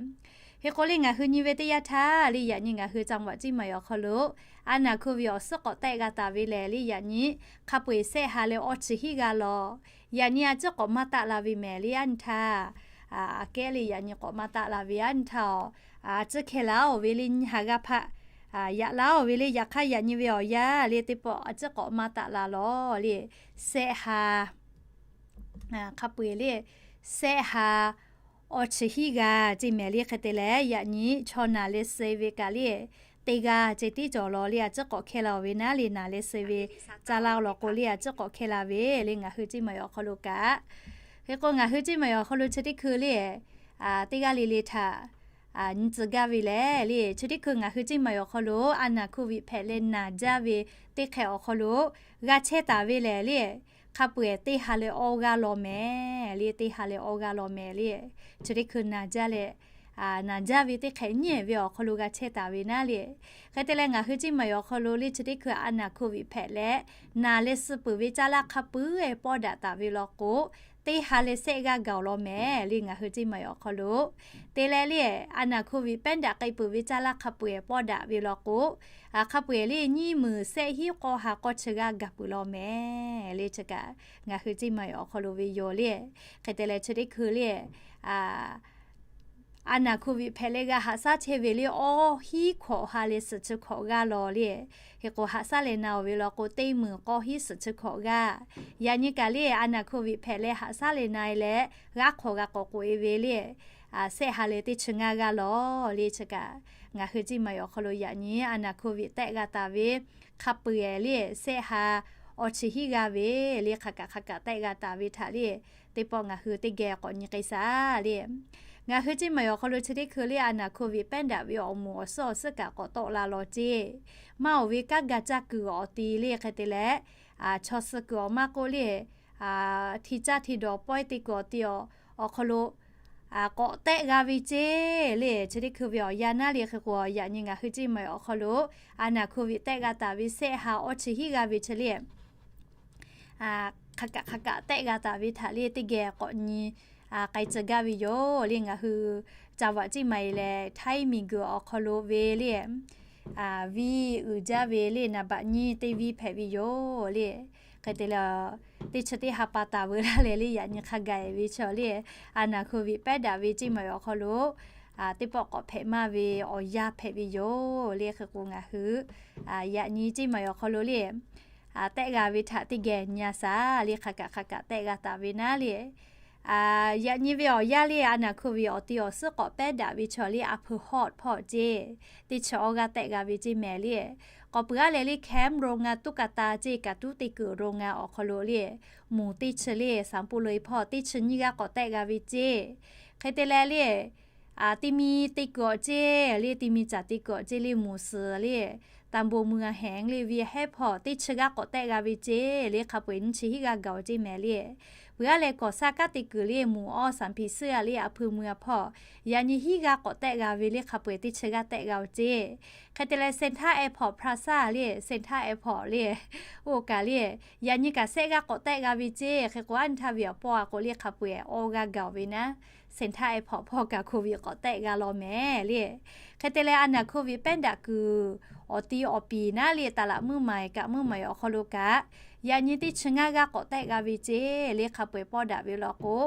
Hk'e k'o le ngaˬ hui nyi ve teˇ yanˇ htaˇ le yaꞈ nyi ngaˬ hui จังหวัด เชียงใหม่ awˬ hk'aw lo อาณาโควิด awˬ suhˉ k'awꞈ tehˆ g'a taˍ ve lehˬ le yaꞈ nyi hk'a peu-eˬ sehˆ ha leh awˇ chi hiˉ g'a lawˬ. Yaꞈ nyi a ciˉ k'awꞈ maˇ taˆ la ve mehˍ le aˉ nyi htaˇ, aꞈ kehˉ le yaꞈ nyi k'awꞈ maˇ taˆ la ve aˉ nyi htaˇ, a ciˉ hkeh laˇ-oˬ ve le nyi ha g'aˇ hpaˆ, yaꞈ laˇ-oˬ ve le. Yaꞈ hk'aˇ yaꞈ nyi ve awˬ yanˇ le teˇ pawˆ a ciˉ k'awꞈ maˇ taˆ la lawˬ le. Sehˆ ha, hk'a peu-eˬ le, sehˆ ha awˇ chi hiˉ g'a ceˇ mehˍ le. Hk'e te leh yaꞈ nyi chaw naˬ leh suh ve kaꞈ le teˇ g'aˇ ceh tiˉ cawˬ lawˬ le a ciˉ k'awꞈ hkeh la-oˬ ve naˉ le naˬ leh suh ve caˇ laˇ-oˬ law k'o le a ciˉ k'awꞈ hkeh la ve le ngaˬ hui เชียงใหม่ awˬ hk'aw lo kaꞈ. Hk'e k'o ngaˬ hui เชียงใหม่ awˬ hk'aw lo chi teˇ hkui le teˇ g'aˇ le le htaꞈ nyi tcuh gaˇ ve lehˬ le chi teˇ hkui ngaˬ hui เชียงใหม่ awˬ hk'aw lo อาณาโควิด hpehꞈ leh naˬ jaˇ ve teˇ hk'ehꞈ awˬ hk'aw lo g'a chehˇ taˍ ve lehˬ le hk'a peu-eˬ teˇ ha leh awˇ g'aˇ lawˬ mehˍ le. Teˇ ha leh awˇ g'aˇ lawˬ mehˍ le. Chi teˇ hkui naˬ jaˇ leh naˬ jaˇ ve teˇ hk'ehꞈ nyiˉ-ehˍ ve awˬ hk'aw lo g'a chehˇ taˍ ve naˉ le. Hk'e te leh ngaˬ hui เชียงใหม่ awˬ hk'aw lo le chi teˇ hkui อาณาโควิด hpehꞈ leh naˬ leh suh peuˬ ve caˇ laˇ hk'a peu-eˬ pawˇ daꞈ taˍ ve law k'o, teˇ ha leh sehˆ g'aˇ gaˬ-oˬ law mehˍ le ngaˬ hui เชียงใหม่ awˬ hk'aw lo. Te leh le อาณาโควิด pehˉ daꞈ k'ai peuˬ ve caˇ laˇ hk'a peu-eˬ pawˇ daꞈ ve law k'o, hk'a peu-eˬ le nyiˇ meunˍ sehˆ hiˉ k'awˇ ha k'awˇ chi g'aˇ gaˬ peuˬ law mehˍ le chi kaꞈ ngaˬ hui เชียงใหม่ awˬ hk'aw lo ve yoˬ le. Hk'e te leh chi teˇ hkui le a naˬ โควิด hpehꞈ leh g'a haꞈ shaˉ chehˇ ve le awˇ hiˉ hkawꞈ ha leh suhˍ chi hkawꞈ g'aˇ law le. Hk'e k'o haꞈ shaˉ leh na-oˬ ve law k'o teˇ meunˍ k'awˇ hiˉ suhˍ chi hkawꞈ g'aˇ. Yaꞈ nyi kaꞈ le a naˬ โควิด hpehꞈ leh haꞈ shaˉ leh na-e leh g'aˇ hk'awꞈ g'a k'awꞈ k'oꞈ-e ve le sehˆ ha leh teˇ chi ngaˇ g'aˇ law le chi kaꞈ ngaˬ hui เชียงใหม่ awˬ hk'aw lo yaꞈ nyi a naˬ โควิด tehˆ g'a taˍ ve hk'a peu-eˬ le sehˆ ha awˇ chi hiˉ g'aˇ ve le hk'a kaꞈ hk'a kaꞈ tehˆ g'a taˍ ve htaꞈ le teˇ pawˆ ngaˬ hui teˇ geh k'awꞈ nyi k'ai shaˍ le. Ngaˬ hui เชียงใหม่ awˬ hk'aw lo chi teˇ hkui le a naˬ โควิด pehˉ daꞈ ve awˬ moˍ awˬ suhˉ awˬ suhˉ kaꞈ k'awꞈ tawˆ la law ceˇ. Maˇ-oˬ ve kanˉ ga caˇ kuiˬ awˬ ti le hk'e te leh chaw suh kuiˬ awˬ maˇ k'oˆ le hti caˇ hti dawˬ pawehˇ te kuiˬ awˬ ti awˬ hk'aw lo k'awꞈ tehˆ g'a ve ceˇ le chi teˇ hkui ve awˬ yanˇ naˉ le. Hk'e k'o yaꞈ nyi ngaˬ hui เชียงใหม่ awˬ hk'aw lo a naˬ โควิด tehˆ g'a taˍ ve sehˆ ha awˇ chi hiˉ g'aˇ ve chi le hk'a kaꞈ hk'a kaꞈ tehˆ g'a taˍ ve htaꞈ le teˇ geh k'awꞈ nyi k'ai tcuh gaˇ ve yoˬ le. Ngaˬ hui จังหวัด เชียงใหม่ lehˬ htaiˇ miˬguiˬ awˬ hk'aw lo ve le viˇ uiˍ jaˇ ve le naˍ baꞈ nyiˇ teˇ viˇ hpehꞈ ve yoˬ le. Hk'e te leh teˇ chi teˇ ha pa taˍ veu laˇ leh le yaꞈ nyi hk'a gaˬ-e ve chaw le a naˬ โควิด pehˉ daꞈ ve เชียงใหม่ awˬ hk'aw lo teˇ pawˆ k'awꞈ hpehꞈ maˇ ve awˬ yanˇ hpehꞈ ve yoˬ le. Hk'e k'o ngaˬ hui yaꞈ nyi เชียงใหม่ awˬ hk'aw lo le tehˆ g'a ve htaꞈ teˇ geh nyi-a shaˍ le hk'a kaꞈ hk'a kaꞈ tehˆ g'a taˍ ve naˉ le. Yaꞈ nyi ve awˬ yanˇ le, a naˍ hkui ve awˬ ti awˬ suhˉ k'awꞈ pehˉ daꞈ ve chaw le, a hpui hawˇ hpawˇ ceˇ, teˇ chi awˇ g'aˇ tehˆ g'a ve ceˇ mehˍ le. K'awꞈ peuˬ aˉ leh le, แคมป์โรงงานตุ๊กตา ceˇ, kaꞈ tuˉ te kuiˬ โรงงาน awˬ hk'aw lo le, mvuhˬ teˇ chi le, สามปูเลย hpawˇ teˇ chi nyiˇ g'aˇ k'awꞈ tehˆ g'a ve ceˇ. Hk'e te leh le, teˇ mi te kuiˬ awˬ ceˇ le, teˇ mi caˬ te kuiˬ awˬ ceˇ le, mvuhˬ suhˍ le, ตำบลเมืองแหง le, เวียงแหง hpawˇ teˇ chi g'aˇ k'awꞈ tehˆ g'a ve ceˇ le, hk'a peu-eˬ nyiˇ chi hiˉ g'aˇ gaˬ awˬ ceˇ mehˍ le. Peuˬ aˉ leh ก่อสร้าง kaꞈ te kuiˬ le, mvuhˬ awˇ สามผีเสื้อ le, a hpui mui a hpawˇ yaꞈ nyi hiˉ g'aˇ k'awꞈ tehˆ g'a ve le, hk'a peu-eˬ teˇ chi g'aˇ tehˆ g'a awˬ ceˇ. Hk'e te leh เซ็นทรัลแอร์พอร์ตพลาซ่า le, เซ็นทรัลแอร์พอร์ต le, oˇ kaꞈ le, yaꞈ nyi kaꞈ shehˆ g'aˇ k'awꞈ tehˆ g'a ve ceˇ. Hk'e k'o, aˉ nyi htaˇ ve awˬ pawˇ a k'o le, hk'a peu-eˬ awˇ g'aˇ gaˬ awˬ ve naˉ, เซ็นทรัลแอร์พอร์ต hpawˇ kaꞈ โควิด k'awꞈ tehˆ g'a law mehˍ le. Hk'e te leh, a naˍ hkui ve pehˉ daꞈ kuiˬ awˬ ti awˬ piˍ naˉ le, ตลาด muiˉ maˬ kaꞈ muiˉ maˬ awˬ hk'aw lo kaꞈ, yaꞈ nyi teˇ chi ngaˇ g'aˇ k'awꞈ tehˆ g'a ve ceˇ le, hk'a peu-eˬ pawˇ daꞈ ve law k'o,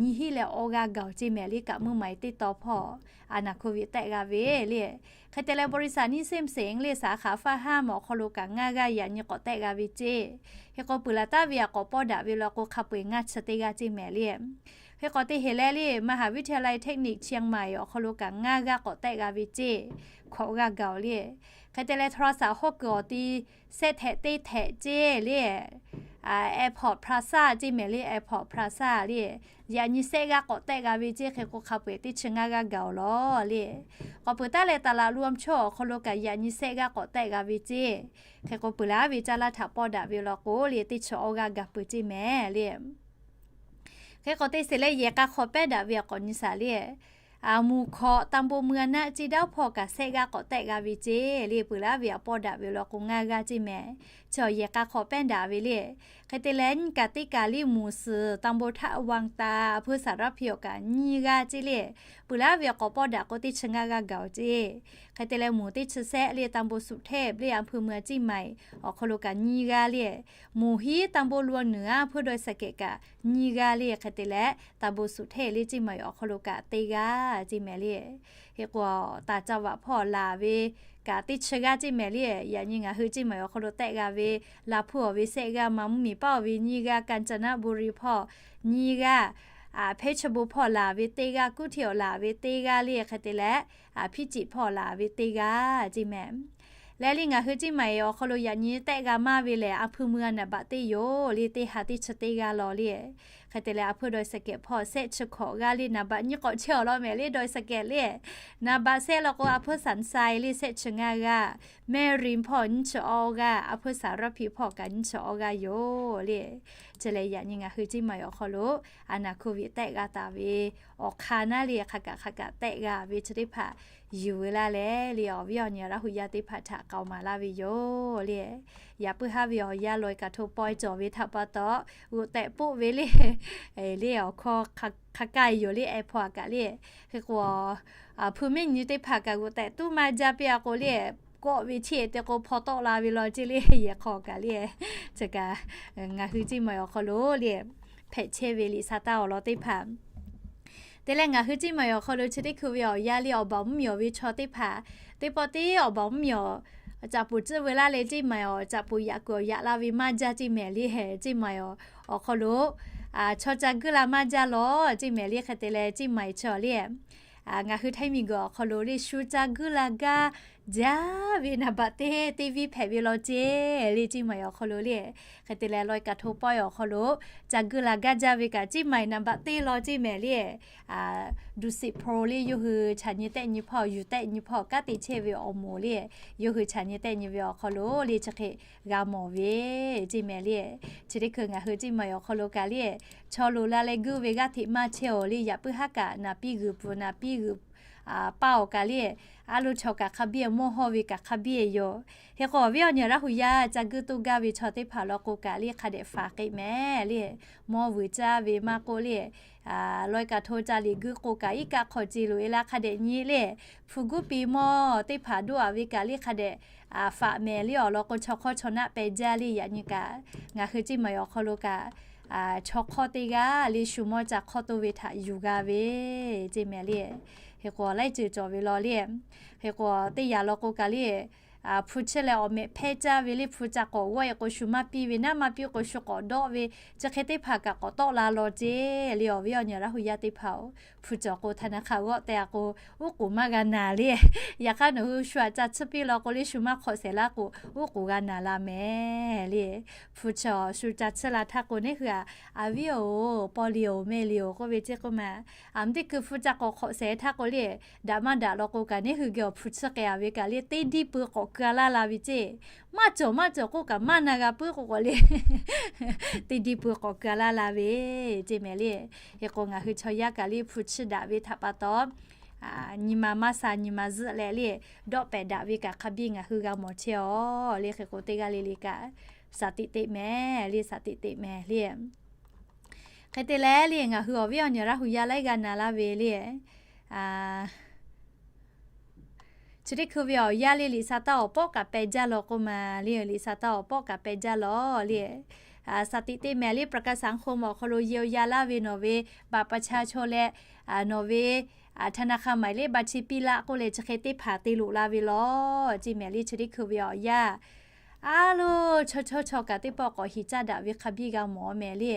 nyiˇ hiˉ leh awˇ g'aˇ gaˬ awˬ ceˇ mehˍ le, kaꞈ muiˉ maˬ teˇ taw hpawˇ a naˍ hkui ve tehˆ g'a ve le. Hk'e te leh บริษัท นี้เส้นเสง le, สาขา ฟ้าห้าม awˬ hk'aw lo kaꞈ ngaˇ g'aˇ yaꞈ nyi k'awꞈ tehˆ g'a ve ceˇ. Hk'e k'o, peuˬ laˬ taˍ ve a k'awꞈ pawˇ daꞈ ve law k'o, hk'a peu-eˬ ngaˇ chi teˇ g'aˇ ceˇ mehˍ le. Hk'e k'o, teˇ heˍ leh le, มหาวิทยาลัยเทคนิคเชียงใหม่ awˬ hk'aw lo kaꞈ ngaˇ g'aˇ k'awꞈ tehˆ g'a ve ceˇ, hkawꞈ g'aˇ gaˬ awˬ le. Hk'e te leh โทรศัพท์ hawˇ kuiˬ awˬ ti shehˆ htehꞈ teˇ htehꞈ ceˇ le, Airport Plaza ceˇ mehˍ le, Airport Plaza le, yaꞈ nyi shehˆ g'aˇ k'awꞈ tehˆ g'a ve ceˇ. Hk'e k'o, hk'a peu-eˬ teˇ chi ngaˇ g'aˇ gaˬ awˬ law le. K'awꞈ peuˬ taˉ leh ตลาดรวมโชค awˬ hk'aw lo kaꞈ yaꞈ nyi shehˆ g'aˇ k'awꞈ tehˆ g'a ve ceˇ. Hk'e k'o, peuˬ laˬ ve caˇ laˇ htaꞈ pawˇ daꞈ ve law k'o le, teˇ chi awˇ g'aˇ gaˬ peuˬ ceˇ mehˍ le. Hk'e k'o, teˇ sheˍ leh yehˬ k'a hk'aw pehˉ daꞈ ve a k'awꞈ nyi shaˍ le. Mvuhˬ hkawꞈ ตำบลเมือง naˆ ceˇ daˇ hpawˇ kaꞈ shehˆ g'aˇ k'awꞈ tehˆ g'a ve ceˇ le, peuˬ laˬ ve a pawˇ daꞈ ve law k'o ngaˇ g'aˇ ceˇ mehˍ. Chi awˬ yehˬ k'a hk'aw pehˉ daꞈ ve le. Hk'e te leh, nyiˇ kaꞈ teˇ kaꞈ le, mvuhˬ suhˍ ตำบลท่าวังตา a hpui สารพี awˬ kaꞈ nyiˇ g'aˇ ceˇ le, peuˬ laˬ ve a k'awꞈ pawˇ daꞈ k'o teˇ chi ngaˇ g'aˇ gaˬ awˬ ceˇ. Hk'e te leh, mvuhˬ teˇ chi shehˆ le, ตำบลสุเทพ le, a hpui mui a ceˇ maiˬ awˬ hk'aw lo kaꞈ nyiˇ g'aˇ le, mvuhˬ hiˉ ตำบลวังเหนือ a hpui ดอยสะเก็ด kaꞈ nyiˇ g'aˇ le. Hk'e te leh, ตำบลสุเทพ le ceˇ maiˬ awˬ hk'aw lo kaꞈ teˇ g'aˇ ceˇ mehˍ le. Hk'e k'o, taˍ ca vaꞈ hpawˇ laˬ ve kaꞈ teˇ chi g'aˇ ceˇ mehˍ le. Yaꞈ nyi ngaˬ hui ceˇ maiˬ awˬ hk'aw lo tehˆ g'a ve, Laˬ hpu awˬ ve shehˆ g'aˇ, Maˍ muˇ miˬ paˉ awˬ ve nyiˇ g'aˇ, กาญจนบุรี hpawˇ nyiˇ g'aˇ, เพชรบูรณ์ hpawˇ laˬ ve teˇ g'aˇ, กรุงเทพ awˬ laˬ ve teˇ g'aˇ le. Hk'e te leh, พิจิตร hpawˇ laˬ ve teˇ g'aˇ ceˇ mehˍ. Leh le ngaˬ hui ceˇ maiˬ awˬ hk'aw lo yaꞈ nyi tehˆ g'a maˇ ve lehˬ, a hpui mui a naˍ baꞈ teˇ yoˬ le, teˇ ha teˇ chi teˇ g'aˇ law le. Hk'e te leh, a hpui ดอยสะเก็ด hpawˇ shehˆ chi hkawꞈ g'aˇ le, naˍ baꞈ nyiˇ k'awꞈ chehˇ awˬ lawn mehˍ le, ดอยสะเก็ด le. Naˍ baꞈ shehˆ law k'o, a hpui สันทราย le shehˆ chi ngaˇ g'aˇ, แม่ริม hpawˇ nyiˇ chi awˇ g'aˇ, a hpui สารพี hpawˇ kaꞈ nyiˇ chi awˇ g'aˇ yoˬ le. Chi lehˬ, yaꞈ nyi ngaˬ hui ceˇ maiˬ awˬ hk'aw lo a naˍ hkui ve tehˆ g'a taˍ ve awˬ hk'aˇ naˉ le, hk'a kaꞈ hk'a kaꞈ tehˆ g'a ve chi teˇ hpaˍ yuˬ ve laˇ leh le, awˬ viˉ awˬ nyi Laˇ hu yaˇ teˇ hpaˍ htaꞈ k'aoˍ maˍ laˇ ve yoˬ le. Yaꞈ puiˉ haˉ ve awˬ yanˇ ลอยกระทง pawehˇ cawˬ ve htaꞈ pa taw, g'oꞈ tehꞈ poˆ ve le, le awˬ hkawˇ hk'a kaˇ yoˬ le, airport kaꞈ le. Hk'e k'o, hpu mehˆ nyi teˇ hpaˍ kaꞈ g'oꞈ tehꞈ tuˉ maˇ jaˇ piˇ a k'o le, kawˆ ve cheˇ te k'o hpaw tawˆ la ve law ceˇ le, yehˬ hk'aw kaꞈ le. Chi kaꞈ ngaˬ hui ceˇ maiˬ awˬ hk'aw lo le, hpehꞈ chehˇ ve liꞈ sha taˇ awˬ lawn teˇ hpaˍ te leh ngaˬ hui ceˇ maiˬ awˬ hk'aw lo chi teˇ hkui ve awˬ yanˇ le, awˬ baˬ mvuhˇ miˬ awˬ ve chaw teˇ hpaˍ teˇ pawˆ teˇ awˬ baˬ mvuhˇ miˬ awˬ caꞈ puˍ tcuhˇ ve laˇ leh ceˇ maiˬ awˬ caꞈ puˍ yaꞈ kuiˬ awˬ yaꞈ la ve maˇ jaˇ ceˇ mehˍ le. Ceˇ maiˬ awˬ hk'aw lo chaw ca guˇ la maˇ jaˇ law ceˇ mehˍ le. Hk'e te leh ceˇ maiˬ chi le, ngaˬ hui Htaiˇ miˬ guiˬ awˬ hk'aw lo le shu ca guˇ la gaˇ jaˇ ve นับบัตร teˇ teˇ viˉ hpehꞈ ve law ceˇ le, ceˇ maiˬ awˬ hk'aw lo le. Hk'e te leh ลอยกระทง pawehˇ awˬ hk'aw lo ca guˇ la gaˇ jaˇ ve kaꞈ ceˇ maiˬ นับบัตร teˇ law ceˇ mehˍ le. Duˍsiˍ hpu le, yawˇ hui chaꞈ nyi tehˆ nyi hpawˇ, yuˬ tehˆ nyi hpawˇ kanˉ te chehˇ ve awˬ moˍ le, yawˇ hui chaꞈ nyi tehˆ nyi ve awˬ hk'aw lo le chi hk'e g'a mawˬ ve ceˇ mehˍ le. Chi teˇ hkui ngaˬ hui ceˇ maiˬ awˬ hk'aw lo kaꞈ le, chaw loꞈ la leh guˇ ve g'aˇ hteꞈ maˇ chehˇ awˬ le, yaꞈ puiˉ haˉ kaꞈ naˍ piˇ g'uiˬ pfuhˍ, naˍ piˇ g'uiˬ paˇ awˬ kaꞈ le, a lo chaw kaꞈ hk'a biˇ, mawˇ hawˇ ve kaꞈ hk'a biˇ yoˬ. Hk'e k'o, awˬ viˉ awˬ nyi Laˇ hu yaˇ ca guˇ toˇ gaˇ ve chaw teˇ hpaˍ law k'o kaꞈ le, hk'a dehꞈ faˍ k'e mehˍ le. Mawˇ vuiˬ caˇ ve maˇ k'oˆ le, ลอยกระทง ca liꞈ guˇ k'o kaꞈ iˉ kaˆ hk'aw ce loꞈ e la hk'a dehꞈ nyi le. Hpu guˇ pi mawˇ teˇ hpaˍ doˆ a ve kaꞈ le hk'a dehꞈ faˍ mehˍ le. Awˬ lawn k'o, chaw hk'awˇ chaw naˆ peh jaˇ le. Yaꞈ nyi kaꞈ ngaˬ hui ceˇ maiˬ awˬ hk'aw lo kaꞈ chaw hk'awˇ teˇ g'aˇ le shu mawˇ ca hk'awˇ toˇ ve htaꞈ yuˬ g'a ve ceˇ mehˍ le. Hk'e k'o, laiˉ ceuˬ cawˬ ve law le. Hk'e k'o, teˇ yanˇ law k'o kaꞈ le, hpu chiˇ leh awˬ mehꞈ hpehˇ caˇ ve le. Hpu ca k'awꞈ g'awˇ e k'o shu maˇ piˇ ve, naˉ maˇ piˇ k'o shu k'awꞈ dawˆ ve, chi hk'e teˇ hpaˍ kaꞈ k'awꞈ tawˆ la law ceˇ le. Awˬ viˉ awˬ nyi Laˇ hu yaˇ teˇ hpaˍ-oˬ, hpu cawˬ k'o ธนาคาร g'awˆ teh a k'o, uˉ k'oˍ maˇ g'a naˍ le. Yaꞈ hk'aˇ nawˬ hui shu aꞈ ca tsuhˇ piˇ law k'o le, shu maˇ hk'awꞈ shehˍ laˇ k'o, uˉ k'oˍ g'a naˍ la mehˍ le. Hpu cawˬ shu ca tsuhˇ la htaˇ k'o, neˇ hui aꞈ, aˬ viˉ-oˬ, paw le-oˬ, meh le-oˬ k'oˆ ve ceˇ k'oˆ ma. Aˬ meh teˇ hkui hpu ca k'awꞈ hk'awꞈ shehˍ htaˇ k'o le, daꞈ maˇ daꞈ law k'o kaꞈ, neˇ hui geh awˬ hpu chiˇ k'ai a ve kaꞈ le, teˇ diˇ pui k'awꞈ keu a laˇ la ve ceˇ. Maˇ cawˬ maˇ cawˬ k'oˆ kaꞈ, maˇ na g'a puiˉ k'o k'awꞈ le, teˇ diˇ pui k'awꞈ keu a laˇ la ve ceˇ mehˍ le. Hk'e k'o ngaˬ hui chaw yaˇ kaꞈ le hpu chiˇ daꞈ ve htaꞈ pa taw, nyi ma maˇ sha nyi ma zuhˆ leh le, dawˆ pehˍ daꞈ ve kaꞈ hk'a biˇ ngaˬ hui g'a mawˬ chehˇ-aˬ le. Hk'e k'o teˇ g'aˇ le le kaꞈ, shaˍ tiꞈ teꞈ mehˍ le, shaˍ tiꞈ teꞈ mehˍ le. Hk'e te leh le, ngaˬ hui awˬ viˉ awˬ nyi Laˇ hu yaˇ laiˉ g'aˇ na laˇ ve le, chi teˇ hkui ve awˬ yanˇ le, liꞈ sa taˇ awˬ pawˆ kaꞈ peh jaˇ law k'oˆ ma le. Liꞈ sa taˇ awˬ pawˆ kaꞈ peh jaˇ law le. Shaˍ tiꞈ teꞈ mehˍ le, ประกันสังคม awˬ hk'aw lo yehˬ awˬ yanˇ laˇ ve nawˬ ve บัตรประชาชน leh, nawˬ ve ธนาคาร หมายเลขบัญชี piˇ laˆ k'oˆ leh chi hk'e teˇ hpaˍ te loꞈ la ve law ceˇ mehˍ le. Chi teˇ hkui ve awˬ yanˇ, a lo, chaw chaw chaw kaꞈ teˇ pawˆ k'awꞈ hiˍ caˇ daꞈ ve hk'a biˇ g'a mawˬ mehˍ le.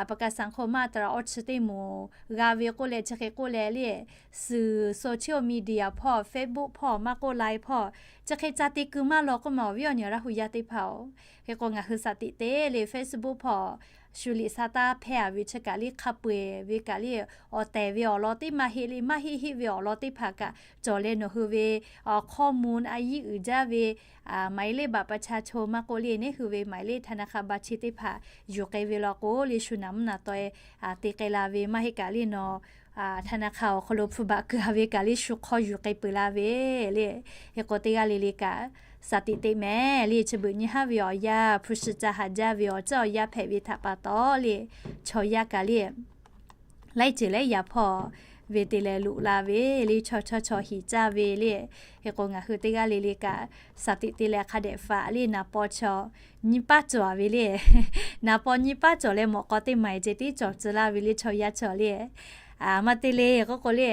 ประกันสังคม มาตรา awˇ chi teˇ moˍ g'a ve k'oˆ leh chi hk'e k'oˆ leh le, suhˍ social media hpawˇ, Facebook hpawˇ maˇ k'oˆ Line hpawˇ, chi hk'e ca te keu maˇ law k'oˆ ma awˬ viˉ awˬ nyi Laˇ hu yaˇ teˇ hpaˍ-oˬ. Hk'e k'o ngaˬ hui shaˍ tiꞈ teꞈ le, Facebook hpawˇ shu liꞈ sa taˇ hpehˇ a ve chi kaꞈ le, hk'a peu-eˬ ve kaꞈ le, awˬ tehˬ ve awˬ lawn teˇ maˇ heˆ le, maˇ heˆ heˆ ve awˬ lawn teˇ hpaˍ kaꞈ cawˬ leh nawˬ hui ve ข้อมูล a yiˇ uiˍ jaˇ ve หมายเลขบัตรประชาชน maˇ k'oˆ le, neˇ hui ve หมายเลขธนาคาร บัญชี teˇ hpaˍ yuˬ k'ai ve law k'o le, shu naˍ mvuhˇ naˍ taw-e te k'ai la ve maˇ heˆ kaꞈ le, nawˬ ธนาคาร awˬ hk'aw lo hpu baꞈ keu a ve kaꞈ le shu hk'aw yuˬ k'ai peuˬ la ve le. Hk'e k'o teˇ g'aˇ le le kaꞈ, shaˍ tiꞈ teꞈ mehˍ le. Chi beuꞈ nyi haˉ ve awˬ yanˇ, hpu shi ca haˍ jaˇ ve awˬ ceuˬ awˬ yanˇ hpehꞈ ve htaꞈ pa taw le, chaw yaˇ kaꞈ le laiˉ ceuˬ laiˉ yaꞈ hpawˇ ve te leh loꞈ la ve le, chaw chaw chaw hiˍ caˇ ve le. Hk'e k'o ngaˬ hui teˇ g'aˇ le le kaꞈ, shaˍ tiꞈ te leh hk'a dehꞈ faꞈ le, naˍ paw chaw nyiˇ paˉ cawˬ ve le. Naˍ paw nyiˇ paˉ cawˬ leh mawꞈ k'aw teˇ maˍ-e ceh tiˉ cawˬ tcuh laˇ ve le chaw yaˇ chaw le. Maˇ te le k'oˆ k'o le,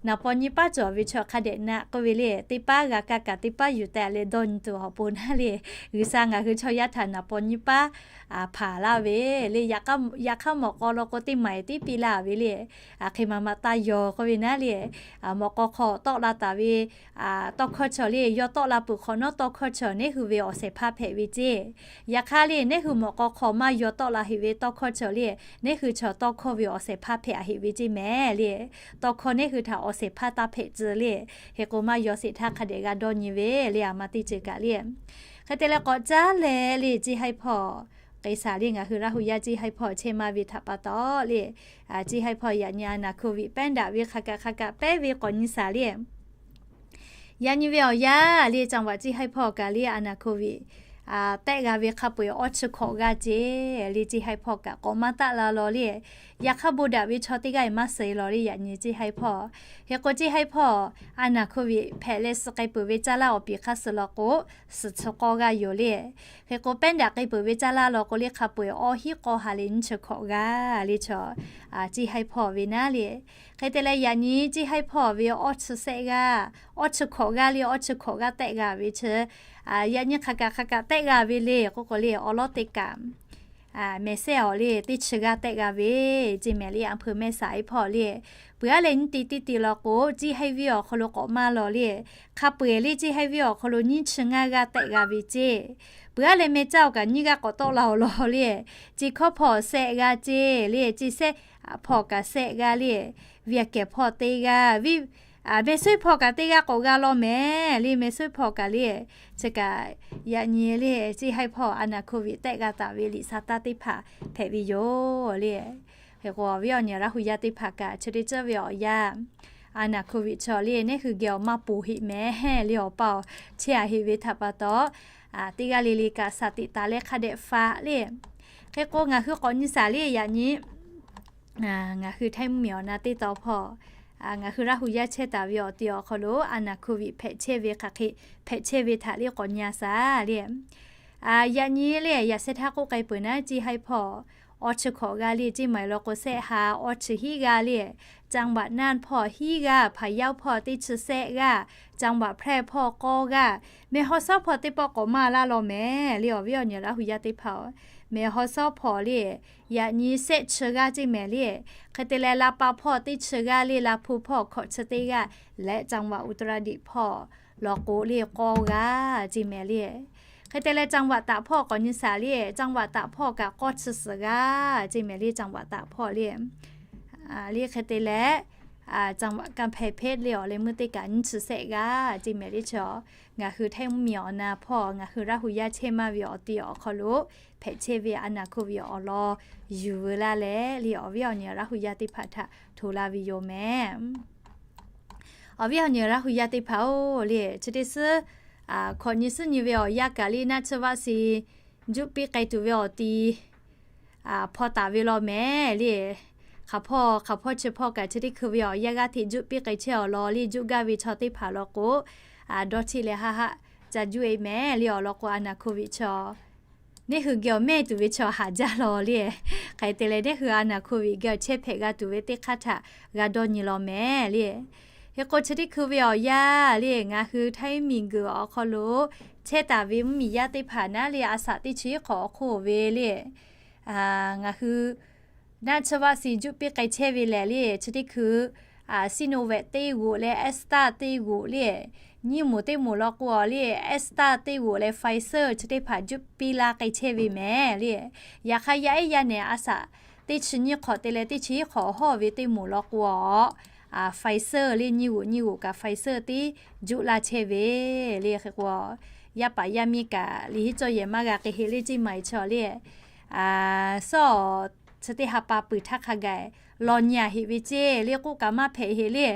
naˍ paw nyiˇ paˉ cawˬ ve chaw hk'a dehꞈ naꞈ k'oˆ ve le, teˇ paˉ g'a kaˇ kaꞈ teˇ paˉ yuˬ tehꞈ leh dawˇ nyi tuˬ awˬ pon naˉ le. G'uiˬsha ngaˬ hui chaw yaˇ htaꞈ naˍ paw nyiˇ paˉ hpanˍ laˇ ve le. Yaꞈ hk'aˇ mawꞈ k'aw law k'o teˇ maˍ-e tiˉ piˇ laˇ ve le. Hk'e ma ma taˇ yaw k'oˆ ve naˉ le, mawꞈ k'aw hk'aw tawˆ la taˍ ve tawˇ hkawˇ chaw le, yaw tawˆ la peuˬ hk'awꞈ nawˉ tawˇ hkawˇ chaw neˇ hui ve awˬ shehˍ hpaˇ hpehꞈ ve ceˇ. Yaꞈ hk'aˇ le, neˇ hui mawꞈ k'aw hk'aw maˇ yaw tawˆ la heꞈ ve tawˇ hkawˇ chaw le, neˇ hui chaw tawˇ hkawˇ ve awˬ shehˍ hpaˇ hpehꞈ a heꞈ ve ceˇ mehˍ le. Tawˇ hkawˇ neˇ hui htaꞈ awˬ shehˍ hpaˇ taˇ hpehꞈ tcuh le. Hk'e k'o maˇ yaw sheˍ htaˇ hk'a dehꞈ g'a dawˇ nyi ve le, a ma teˇ ceuˬ kaꞈ le. Hk'e te leh k'awꞈ caˉ leh le, ceˇ haiˇ hpawˇ k'ai shaˍ le, ngaˬ hui Laˇ hu yaˇ ceˇ haiˇ hpawˇ chehˇ maˇ ve htaꞈ pa taw le, ceˇ haiˇ hpawˇ yaꞈ nyi a naˍ hkoˍ viꞈ pehˉ daꞈ ve hk'a kaꞈ hk'a kaꞈ pehˉ ve k'awꞈ nyi shaˍ le. Yaꞈ nyi ve awˬ yanˇ le, จังหวัด ceˇ haiˇ hpawˇ kaꞈ le a naˍ hkoˍ viꞈ tehˆ g'a ve hk'a peu-eˬ awˇ chi hkawꞈ g'aˇ ceˇ le, ceˇ haiˇ hpawˇ kaꞈ k'awꞈ maˇ taˆ la law le. Yaꞈ hk'aˇ bon daꞈ ve chaw teˇ g'aˇ-e maˇ suh-e law le, yaꞈ nyi ceˇ haiˇ hpawˇ. Hk'e k'o ceˇ haiˇ hpawˇ a naˍ hkoˍ viꞈ hpehꞈ leh suh k'ai peuˬ ve caˇ laˇ awˬ piˍ hk'aˇ suh law k'o, suhˍ chi k'awˇ g'aˇ yoˬ le. Hk'e k'o pehˉ daꞈ k'ai peuˬ ve caˇ laˇ law k'o le hk'a peu-eˬ awˇ hiˉ k'awˇ ha leh nyiˇ chi hkawꞈ g'aˇ le chaw ceˇ haiˇ hpawˇ ve naˉ le. Hk'e te leh yaꞈ nyi ceˇ haiˇ hpawˇ ve awˇ chi sehˆ g'aˇ, awˇ chi hkawꞈ g'aˇ le, awˇ chi hkawꞈ g'aˇ tehˆ g'a ve chi, yaꞈ nyi hk'a kaꞈ hk'a kaꞈ tehˆ g'a ve le k'oˆ k'o le, awˬ lawˉ teˇ kaꞈ mehˍ sehˆ awˬ le teˇ chi g'aˇ tehˆ g'a ve ceˇ mehˍ le, a hpeuꞈ mehˆ saˍ iˉ hpawˇ le. Peuˬ aˉ leh nyiˇ te teˇ te law k'o, ceˇ haiˇ viˇ awˬ hk'aw lo k'awꞈ maˇ law le. Hk'a peu-eˬ le ceˇ haiˇ viˇ awˬ hk'aw lo nyiˇ chi ngaˇ g'aˇ tehˆ g'a ve ceˇ. Peuˬ aˉ leh meh caˇ awˬ kaꞈ nyiˇ g'aˇ k'awꞈ tawˆ la awˬ law le. Ceˇ hkawˇ hpawˇ sehˆ g'aˇ ceˇ le, ceˇ sehˆ hpawˇ kaꞈ sehˆ g'aˇ le. Viˇ aꞈ kehˬ hpawˇ teˇ g'aˇ, meh suhˉ hpawˇ kaꞈ teˇ g'aˇ k'awꞈ g'a law mehˍ le, meh suhˉ hpawˇ kaꞈ le. Chi kaꞈ yaꞈ nyi le ceˇ haiˇ hpawˇ a naˍ hkoˍ viꞈ tehˆ g'a taˍ ve liꞈ sa taˇ teˇ hpaˍ hpehꞈ ve yoˬ le. Hk'e k'o awˬ viˉ awˬ nyi Laˇ hu yaˇ teˇ hpaˍ kaꞈ chi teˇ ceuˬ ve awˬ yanˇ, a naˍ hkoˍ viꞈ chaw le neˇ hui geh awˬ maˇ ponˬ heˆ mehˍ le, awˬ pa awˬ chehˇ a heˆ ve htaꞈ pa taw, teˇ g'aˇ le le kaꞈ shaˍ tiꞈ taˍ leh hk'a dehꞈ faꞈ le. Hk'e k'o ngaˬ hui k'awꞈ nyi shaˍ le, yaꞈ nyi ngaˬ hui htaiˇ mvuhˇmiˬ awˬ na teˇ taw hpawˇ, ngaˬ hui Laˇ hu yaˇ chehˇ taˍ ve awˬ ti awˬ hk'aw lo a naˍ hkoˍ viꞈ hpehꞈ chehˇ ve hk'aˬ hk'e hpehꞈ chehˇ ve htaꞈ le k'awꞈ nyi a shaˍ le. Yaꞈ nyi le yaꞈ sheh htaˇ k'oˆ k'ai peuˬ naˉ, ceˇ haiˇ hpawˇ awˇ chi hkawꞈ g'aˇ le, ceˇ maˬ law k'o, sehˆ ha awˇ chi hiˉ g'aˇ le, จังหวัดน่าน hpawˇ hiˉ g'aˇ, พะเยา hpawˇ teˇ chi sehˆ g'aˇ, จังหวัดแพร่ hpawˇ k'awˇ g'aˇ, แม่ฮ่องสอน hpawˇ teˇ pawˆ k'awꞈ maˇ laˇ law mehˍ le. Awˬ viˉ awˬ nyi Laˇ hu yaˇ teˇ hpaˍ-oˬ, แม่ฮ่องสอน hpawˇ le, yaꞈ nyi sehˆ chi g'aˇ ceˇ mehˍ le. Hk'e te leh, ลำปาง hpawˇ teˇ chi g'aˇ le, ลำพูน hpawˇ hkawꞈ chi teˇ g'aˇ leh, จังหวัดอุตรดิตถ์ hpawˇ law k'o le, k'awˇ g'aˇ ceˇ mehˍ le. Hk'e te leh, จังหวัดตาก hpawˇ k'awꞈ nyi shaˍ le, จังหวัดตาก hpawˇ kaꞈ k'awˇ chi suhˍ g'aˇ ceˇ mehˍ le, จังหวัดตาก hpawˇ le. Le hk'e te leh, จังหวัดกำแพงเพชร le awˬ leh meuˇ teˇ kaꞈ nyiˇ chi sehˆ g'aˇ ceˇ mehˍ le. Chi ngaˬ hui Htaiˇ mvuhˇ miˬ awˬ na hpawˇ ngaˬ hui Laˇ hu yaˇ chehˇ maˇ ve awˬ ti awˬ hk'aw lo hpehꞈ chehˇ ve อาณาควิน awˬ lawn yuˬ veu laˇ leh le, awˬ viˉ awˬ nyi Laˇ hu yaˇ teˇ hpaˍ htaꞈ hto laˇ ve yoˬ mehˍ. Awˬ viˉ awˬ nyi Laˇ hu yaˇ teˇ hpaˍ-oˬ le, chi teˇ suhˉ hkawꞈ nyi suhˉ nyi ve awˬ yanˇ kaꞈ le, naˆ tsuhˇ vaˆ si juˆ piˇ k'ai tuˬ ve awˬ ti hpaw taˍ ve law mehˍ le. Hk'aˬ hpawˇ hk'aˬ hpawˇ chi hpawˇ kaꞈ chi teˇ hkui ve awˬ yanˇ g'aˇ hteꞈ juˆ piˇ k'ai chehˇ awˬ lawn le, juˆ gaˇ ve chaw teˇ hpaˍ law k'o, dawˇ cheˆ leh haˆ haˆ ca juˆ-e mehˍ le. Awˬ lawn k'o, อาณาควิน chaw neˇ hui geh awˬ mehˇ tuˬ ve chaw haˍ jaˇ law le. Hk'e te leh, neˇ hui อาณาควิน geh awˬ chehˇ hpehꞈ g'a tuˬ ve teˇ hk'aˇ htaꞈ g'a dawˇ nyi law mehˍ le. Hk'e k'o, chi teˇ hkui ve awˬ yanˇ le, ngaˬ hui Htaiˇ miˬguiˬ awˬ hk'aw lo chehˇ taˍ ve mvuhˇ miˬ yaˇ teˇ hpaˍ naˉ le, a shaꞈ teˇ chi hiˉ hk'awꞈ awˬ hk'oˆ ve le, ngaˬ hui naˆ tsuhˇ vaˆ si juˆ piˇ k'ai chehˇ ve lehˬ le, chi teˇ hkui Sinovac teˇ g'oꞈ leh Astra teˇ g'oꞈ le, nyiˇ moˍ teˇ moˍ law k'o le, Astra teˇ g'oꞈ leh Pfizer chi teˇ hpaˍ juˆ piˇ laˇ k'ai chehˇ ve mehˍ le. Yaꞈ hk'aˇ, yaˇ ehˉ yaˇ nehˬ a shaꞈ teˇ chi nyiˇ hk'awꞈ te leh teˇ chi hiˉ hk'awꞈ hawˇ ve teˇ moˍ law k'o, Pfizer le, nyiˇ g'oꞈ nyiˇ g'oꞈ kaꞈ Pfizer teˇ juˆ laˇ chehˇ ve le. Hk'e k'o, yaˇ paˍ yaˇ miˇ kaꞈ liꞈ hiˉ cawˇ yehˬ maˇ g'a k'ai heˆ le, ceˇ maˍ-e chaw le. Sawˉ chi teˇ ha pa peuˬ htaˇ hk'a gaˬ law nyi-a heˆ ve ceˇ le, k'oˆ kaꞈ maˇ hpehꞈ heˆ le.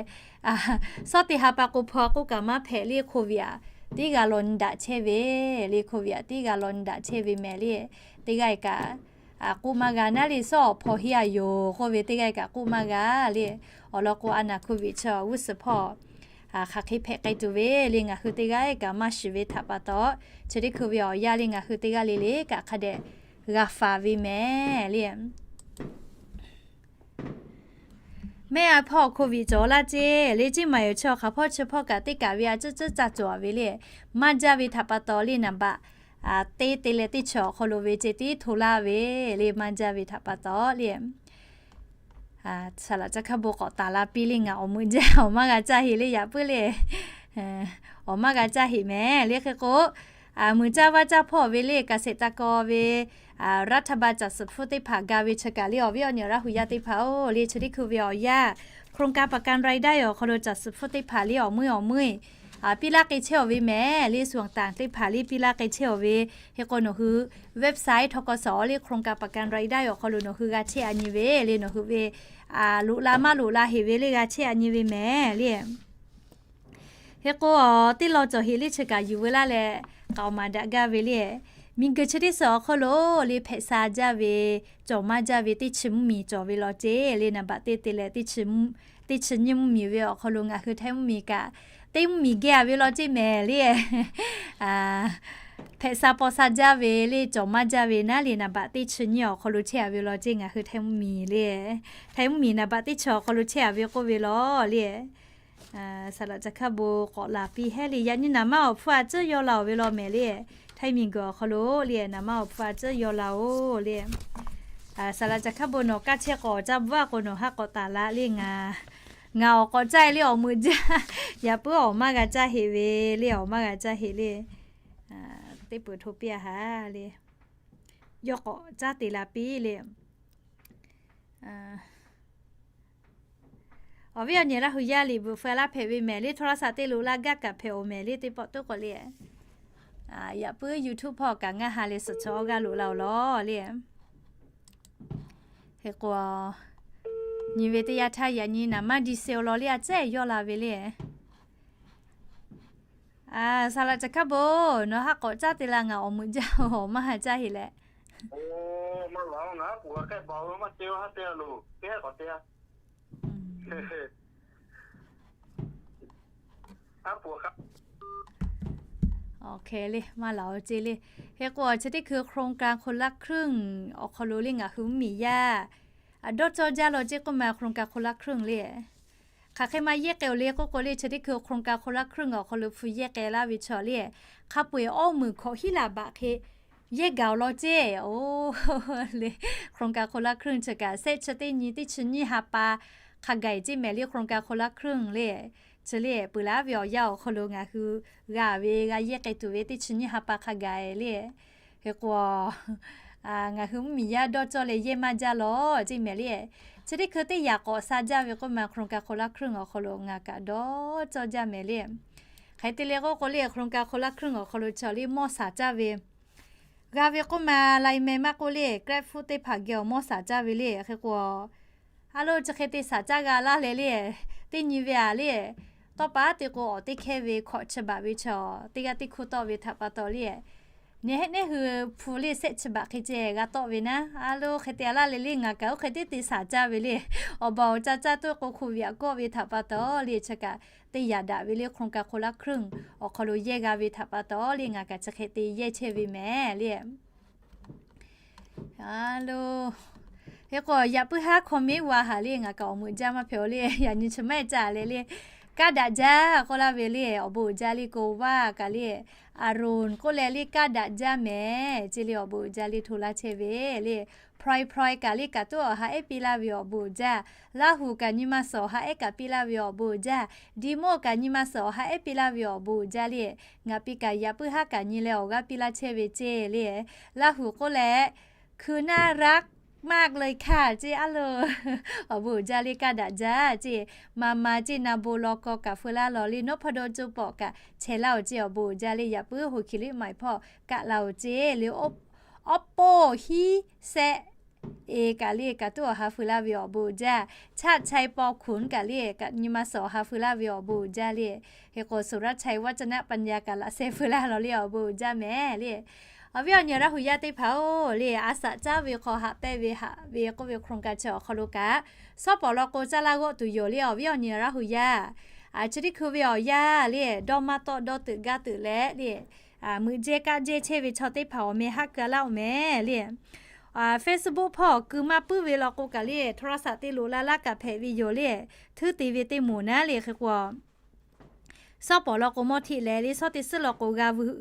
Sawˉ teˇ ha pa k'o hpaw k'oˆ kaꞈ maˇ hpehꞈ le, โควิด a teˇ g'a law nyi daꞈ chehˇ ve le, โควิด a teˇ g'a law nyi daꞈ chehˇ ve mehˍ le. Teˇ g'aˇ kaꞈ k'oˆ maˇ g'a naˉ le, sawˉ awˬ hpaw hiˉ a yoˬ k'oˆ ve teˇ g'aˇ kaꞈ k'oˆ maˇ g'a le. Awˬ lawn k'o, อาณาควิน chaw g'uˇ suhˍ hpawˇ hk'aˬ hk'e hpehꞈ k'ai tuˬ ve le, ngaˬ hui teˇ g'aˇ kaꞈ maˇ shiˍ ve htaꞈ pa taw, chi teˇ hkui ve awˬ yanˇ le ngaˬ hui teˇ g'aˇ le le kaꞈ hk'a dehꞈ g'a faˍ ve mehˍ le. Mehˆ a hpawˇ โควิด cawˬ laˇ ceˇ le, ceˇ maˍ-e chaw hk'aˬ hpawˇ chi hpawˇ kaꞈ teˇ kaꞈ ve a ciˉ ciˉ ca cawˬ ve le. Maˇ jaˇ ve htaꞈ pa taw le, naˍ baꞈ teˇ te leh teˇ chi awˬ hk'aw lo ve ceh tiˉ hto laˇ ve le, maˇ jaˇ ve htaꞈ pa taw le. Saˍ laꞈ ca hkaˇ bon k'awꞈ taˍ la piˇ le, ngaˬ awˬ meuꞈ jaˇ awˬ maˇ g'a caˇ heˆ le, yaꞈ puiˉ le. Awˬ maˇ g'a caˇ heˆ mehˍ le. Hk'e k'o, muiˬ caˇ vaˇ caˇ hpawˇ ve le, เกษตรกร ve รัฐบาล caˬ suhˍ hpfuhˇ teˇ hpaˍ ga ve chi kaꞈ le, awˬ viˉ awˬ nyi Laˇ hu yaˇ teˇ hpaˍ-oˬ le, chi teˇ hkui ve awˬ yanˇ โครงการประกันรายได้ awˬ hk'aw lo caˬ suhˍ hpfuhˇ teˇ hpaˍ le awˬ meuˇ awˬ meuˇ piˇ laˇ k'ai chehˇ-aˬ ve mehˍ le. Suhˍ taˍ teˇ hpaˍ le piˇ laˇ k'ai chehˇ-aˬ ve. Hk'e k'o, nawˬ hui website ทกส le โครงการประกันรายได้ awˬ hk'aw lo nawˬ hui g'a chehˇ-a nyi ve le, nawˬ hui ve loꞈ la maˇ loꞈ la heˆ ve le g'a chehˇ-a nyi ve mehˍ le. Hk'e k'o, teˇ law cawˬ heˆ le, chi kaꞈ yuˬ veu laˇ leh k'aoˍ maˍ daꞈ gaˇ ve le. Miˬguiˬ chi teˇ suhˍ awˬ hk'aw lo le hpehꞈ sha jaˇ ve, cawˬ maˇ jaˇ ve teˇ chi mvuhˇ miˬ cawˬ ve law ceˇ le, naˍ baꞈ teˇ te leh teˇ chi nyiˇ mvuhˇ miˬ ve awˬ hk'aw lo ngaˬ hui Htaiˇ mvuhˇ miˬ kaꞈ teˇ mvuhˇ miˬ geh-a ve law ceˇ mehˍ le. Hpehꞈ sha paw sha jaˇ ve le, cawˬ maˇ jaˇ ve naˉ le, naˍ baꞈ teˇ chi nyiˇ awˬ hk'aw lo chehˇ-a ve law ceˇ ngaˬ hui Htaiˇ mvuhˇ miˬ le. Htaiˇ mvuhˇ miˬ naˍ baꞈ teˇ chi awˬ hk'aw lo chehˇ-a ve k'oˆ ve law le. Saˍ laꞈ ca hkaˇ bon k'awꞈ laˬ piˇ hehˉ le, yaꞈ nyi naˍ maˇ awˬ hpfuhˇ a ciˉ yaw la-oˬ ve law mehˍ le. Htaiˇ miˬguiˬ awˬ hk'aw lo le naˍ maˇ awˬ hpfuhˇ a ciˉ yaw la-oˬ le. Saˍ laꞈ ca hkaˇ bon nawˬ kaˇ chehˇ k'awꞈ caˇ bvuhˆ-a k'o, nawˬ haˆ k'awꞈ taˍ la le. Ngaˬ ngaˬ awˬ k'awꞈ caˇ-e le, awˬ meuꞈ jaˇ. Yaꞈ puiˉ awˬ maˇ g'a caˇ heˆ ve le, awˬ maˇ g'a caˇ heˆ le. Teˇ peuˬ hto piˇ-a haꞈ le. Yawˇ k'awꞈ caˇ te la piˇ le. Awˬ viˉ awˬ nyi Laˇ hu yaˇ liꞈ bvuhꞈ feu laˇ hpehꞈ ve mehˍ le, โทรศัพท์ te loꞈ la gaˇ kaꞈ hpehꞈ-oˬ mehˍ le, teˇ pawˆ tuˉ k'awꞈ le. Yaꞈ puiˉ YouTube hpawˇ kaꞈ ngaˇ ha leh suhˍ chaw awˇ g'aˇ loꞈ la-oˬ law le. Hk'e k'o, nyi ve teˇ yanˇ htaˇ yaꞈ nyi naˍ maˇ di se-o law le, a cehˇ yawˇ la ve le. Saˍ laꞈ ca hkaˇ bon, nawˬ haˆ k'awꞈ caˇ te la, ngaˬ awˬ meuꞈ jaˇ, awˬ maˇ ha caˇ heˆ leh. Awˬ hk'e le maˇ laˬ-oˬ ceˇ le. Hk'e k'o, chi teˇ hkui โครงการคนละครึ่ง awˬ hk'aw lo le ngaˬ hui mvuhˇmiˬ yaˇ dawˇ cawˇ jaˇ law ceˇ k'oˆ ma, โครงการคนละครึ่ง le. Hk'aˬ hk'e ma yehˇ k'ai-oˬ le k'oˆ k'o le, chi teˇ hkui โครงการคนละครึ่ง awˬ hk'aw lo hpu yehˇ k'ai laˇ ve chaw le, hk'a peu-eˬ awˇ meunˍ hkawꞈ hiˉ laˬ baꞈ hk'e yehˇ gaˬ-oˬ law ceˇ. O, le, โครงการคนละครึ่ง chi kaꞈ shehˆ chi teˇ nyi teˇ chi nyiˇ ha pa hk'a gaˬ-e ceˇ mehˍ le, โครงการคนละครึ่ง le. Chi le peuˬ laˇ ve awˬ yanˇ awˬ hk'aw lo ngaˬ hui g'a ve g'a yehˇ k'ai tuˬ ve teˇ chi nyiˇ ha pa hk'a gaˬ-e le. Hk'e k'o, ngaˬ hui mvuhˇmiˬ yaˇ dawˇ cawˇ leh yehˇ maˇ jaˇ law ceˇ mehˍ le. Chi teˇ hkui teˇ yaꞈ k'awꞈ sha jaˇ ve k'oˆ ma, โครงการคนละครึ่ง awˬ hk'aw lo ngaˬ kaꞈ dawˇ cawˇ jaˇ mehˍ le. Hk'e te le k'oˆ k'o le, โครงการคนละครึ่ง awˬ hk'aw lo chaw le mawˇ shaˍ caˇ ve g'a ve k'oˆ ma, Line Man maˇ k'oˆ le, GrabFood teˇ hpaˍ geh awˬ mawˇ shaˍ caˇ ve le. Hk'e k'o, a lo chi hk'e te shaˍ caˇ g'a laˇ leh le, teˇ nyi ve aꞈ le, tawˇ pa te k'o awˬ teˇ hkehˇ ve hkawꞈ chi baꞈ ve chaw teˇ g'aˇ teˇ hk'oˆ tawˆ ve htaꞈ pa taw le, nehˬ heˆ nehˉ hui hpu le shehˆ chi baꞈ hk'e ceh g'a tawˆ ve naˉ, a lo hk'e te a laˇ leh le ngaˬ kaꞈ oˇ hk'e teˇ te shaˍ caˇ ve le. Awˬ baˬ awˬ ca caˇ tuˬ k'o hk'oˆ ve aꞈ kawˆ ve htaꞈ pa taw le, chi kaꞈ teˇ yaꞈ daꞈ ve le, โครงการคนละครึ่ง awˬ hk'aw lo yehˇ g'a ve htaꞈ pa taw le ngaˬ kaꞈ chi hk'e te yehˇ chehˇ ve mehˍ le. A lo, hk'e k'o yaꞈ puiˉ haˉ comment wa haˍ le, ngaˬ kaꞈ awˬ meuꞈ jaˇ maˇ hpehꞈ-oˬ le, yaꞈ nyi chi maˇ heˆ caˇ leh le, kaˇ daꞈ jaˇ k'oˆ laˇ ve le, awˬ bon uiˍ jaˇ le k'o vaˇ kaꞈ le, Aˍronˍ k'oˆ leh le kaˇ daꞈ jaˇ mehˍ ceˇ le, awˬ bon uiˍ jaˇ le hto laˇ chehˇ ve le. Hpaweh hpaweh kaꞈ le kaꞈ tuˉ awˬ ha ehˉ piˇ laˇ ve awˬ bon uiˍ jaˇ. Laˇ huˍ kaꞈ nyi ma suhˍ awˬ ha ehˉ kaꞈ piˇ laˇ ve awˬ bon uiˍ jaˇ. Diˇ mawˇ kaꞈ nyi ma suhˍ awˬ ha ehˉ piˇ laˇ ve awˬ bon uiˍ jaˇ le. Ngaˬ piˇ kaꞈ yaꞈ puiˉ haˉ kaꞈ nyi leh awˬ g'aˇ piˇ laˇ chehˇ ve ceˇ le. Laˇ huˍ k'oˆ leh, คือน่ารักมากเลยค่ะ ceˇ a lo, awˬ bon uiˍ jaˇ le kaˇ daꞈ jaˇ ceˇ. Ma ma ceˇ na bon law kaw kaꞈ feu laˇ law le, nawˉ hpaˇ dawˇ cawˇ pawꞈ kaꞈ chehˇ laˇ-oˬ ceˇ, awˬ bon uiˍ jaˇ le. Yaꞈ puiˉ hoˍ hkiˬ liˇ maiˍ hpawˇ kaꞈ laˇ-oˬ ceˇ le. Awˉ poˆ hiˉ sehˆ e kaꞈ le kaꞈ tuˉ awˬ ha feu laˇ ve awˬ bon uiˍ jaˇ. Chaˆ chaiˇ paw hkunˍ kaꞈ le kaꞈ nyi ma suhˍ awˬ ha feu laˇ ve awˬ bon uiˍ jaˇ le. Hk'e k'o สุรชัย วัฒนปัญญา kaꞈ laꞈ sheh feu laˇ law le, awˬ bon uiˍ jaˇ mehˍ le. Awˬ viˉ awˬ nyi Laˇ huˍ yaˇ teˇ hpaˍ-oˬ le, a shaꞈ caˇ ve hk'aw haꞈ pehnˇ ve haꞈ ve k'oˆ ve โครงการ chi awˬ hk'aw lo kaꞈ, shawˉ pawˍ law k'o caˇ laˇ g'awˆ tuˬ yoˬ le, awˬ viˉ awˬ nyi Laˇ huˍ yaˇ. Chi teˇ hkui ve awˬ yanˇ le, dawˇ maˇ tawˆ dawˇ teuꞈ gaˇ teuꞈ leh le, meuꞈ jehˇ kaˆ jehˇ chehˇ ve chaw teˇ hpaˍ awˬ meh haˆ keu-a laˇ-oˬ mehˍ le. Facebook hpawˇ keu maˇ puiˉ ve law k'o kaꞈ le, โทรศัพท์ te loꞈ la laˇ kaꞈ hpehꞈ ve yoˬ le, htuˉ te ve teˇ moˍ naˉ le. Hk'e k'o, shawˉ pawˍ law k'o mawˇ hteꞈ leh le, shawˉ teˇ suhˉ law k'o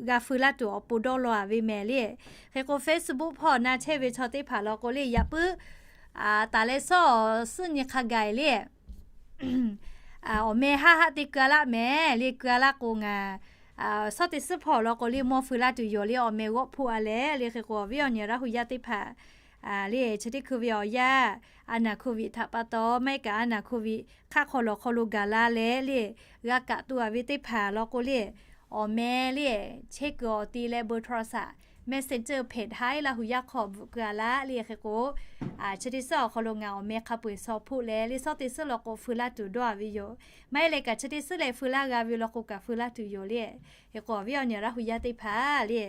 g'a feu laˇ tuˬ awˬ pon dawˇ law-a ve mehˍ le. Hk'e k'o Facebook hpawˇ na chehˇ ve chaw teˇ hpaˍ law k'o le, yaꞈ puiˉ taˍ leh shawˉ suhˉ nyi hk'a gaˬ le, awˬ meh haˆ haˆ te keu-a laˇ mehˍ le. Keu-a laˇ k'o ngaˬ shawˉ teˇ suhˉ hpawˇ law k'o le mawˇ feu laˇ tuˬ yoˬ le, awˬ meh g'awˆ hpoˆ-a leh le. Hk'e k'o awˬ viˉ awˬ nyi Laˇ huˍ yaˇ teˇ hpaˍ le, chi teˇ hkui ve awˬ yanˇ, a naˍ โควิด htaꞈ pa taw maˇ heˆ kaꞈ a naˍ โควิด hk'aˆ hk'aw lawˬ hk'aw lo gaˬ la leh le, g'a kaꞈ tuˬ-a ve teˇ hpaˍ law k'o le, awˬ meh le, chehˇ kuiˬ awˬ ti leh เบอร์โทรศัพท์ Messenger เพจ Haiˉ Laˇ huˍ yaˇ hk'aw bvuhꞈ keu-a laˇ le. Hk'e k'o, chi teˇ suhˉ awˬ hk'aw lo ngaˬ awˬ meh hk'a peu-eˬ shaw hpoˆ leh le, shawˉ teˇ suhˉ law k'o feu laˇ tuˬ dawˇ-a ve yoˬ. Maˇ heˆ leh kaꞈ chi teˇ suhˉ leh feu laˇ g'a ve law k'o kaꞈ feu laˇ tuˬ yoˬ le. Hk'e k'o awˬ viˉ awˬ nyi Laˇ huˍ yaˇ teˇ hpaˍ le,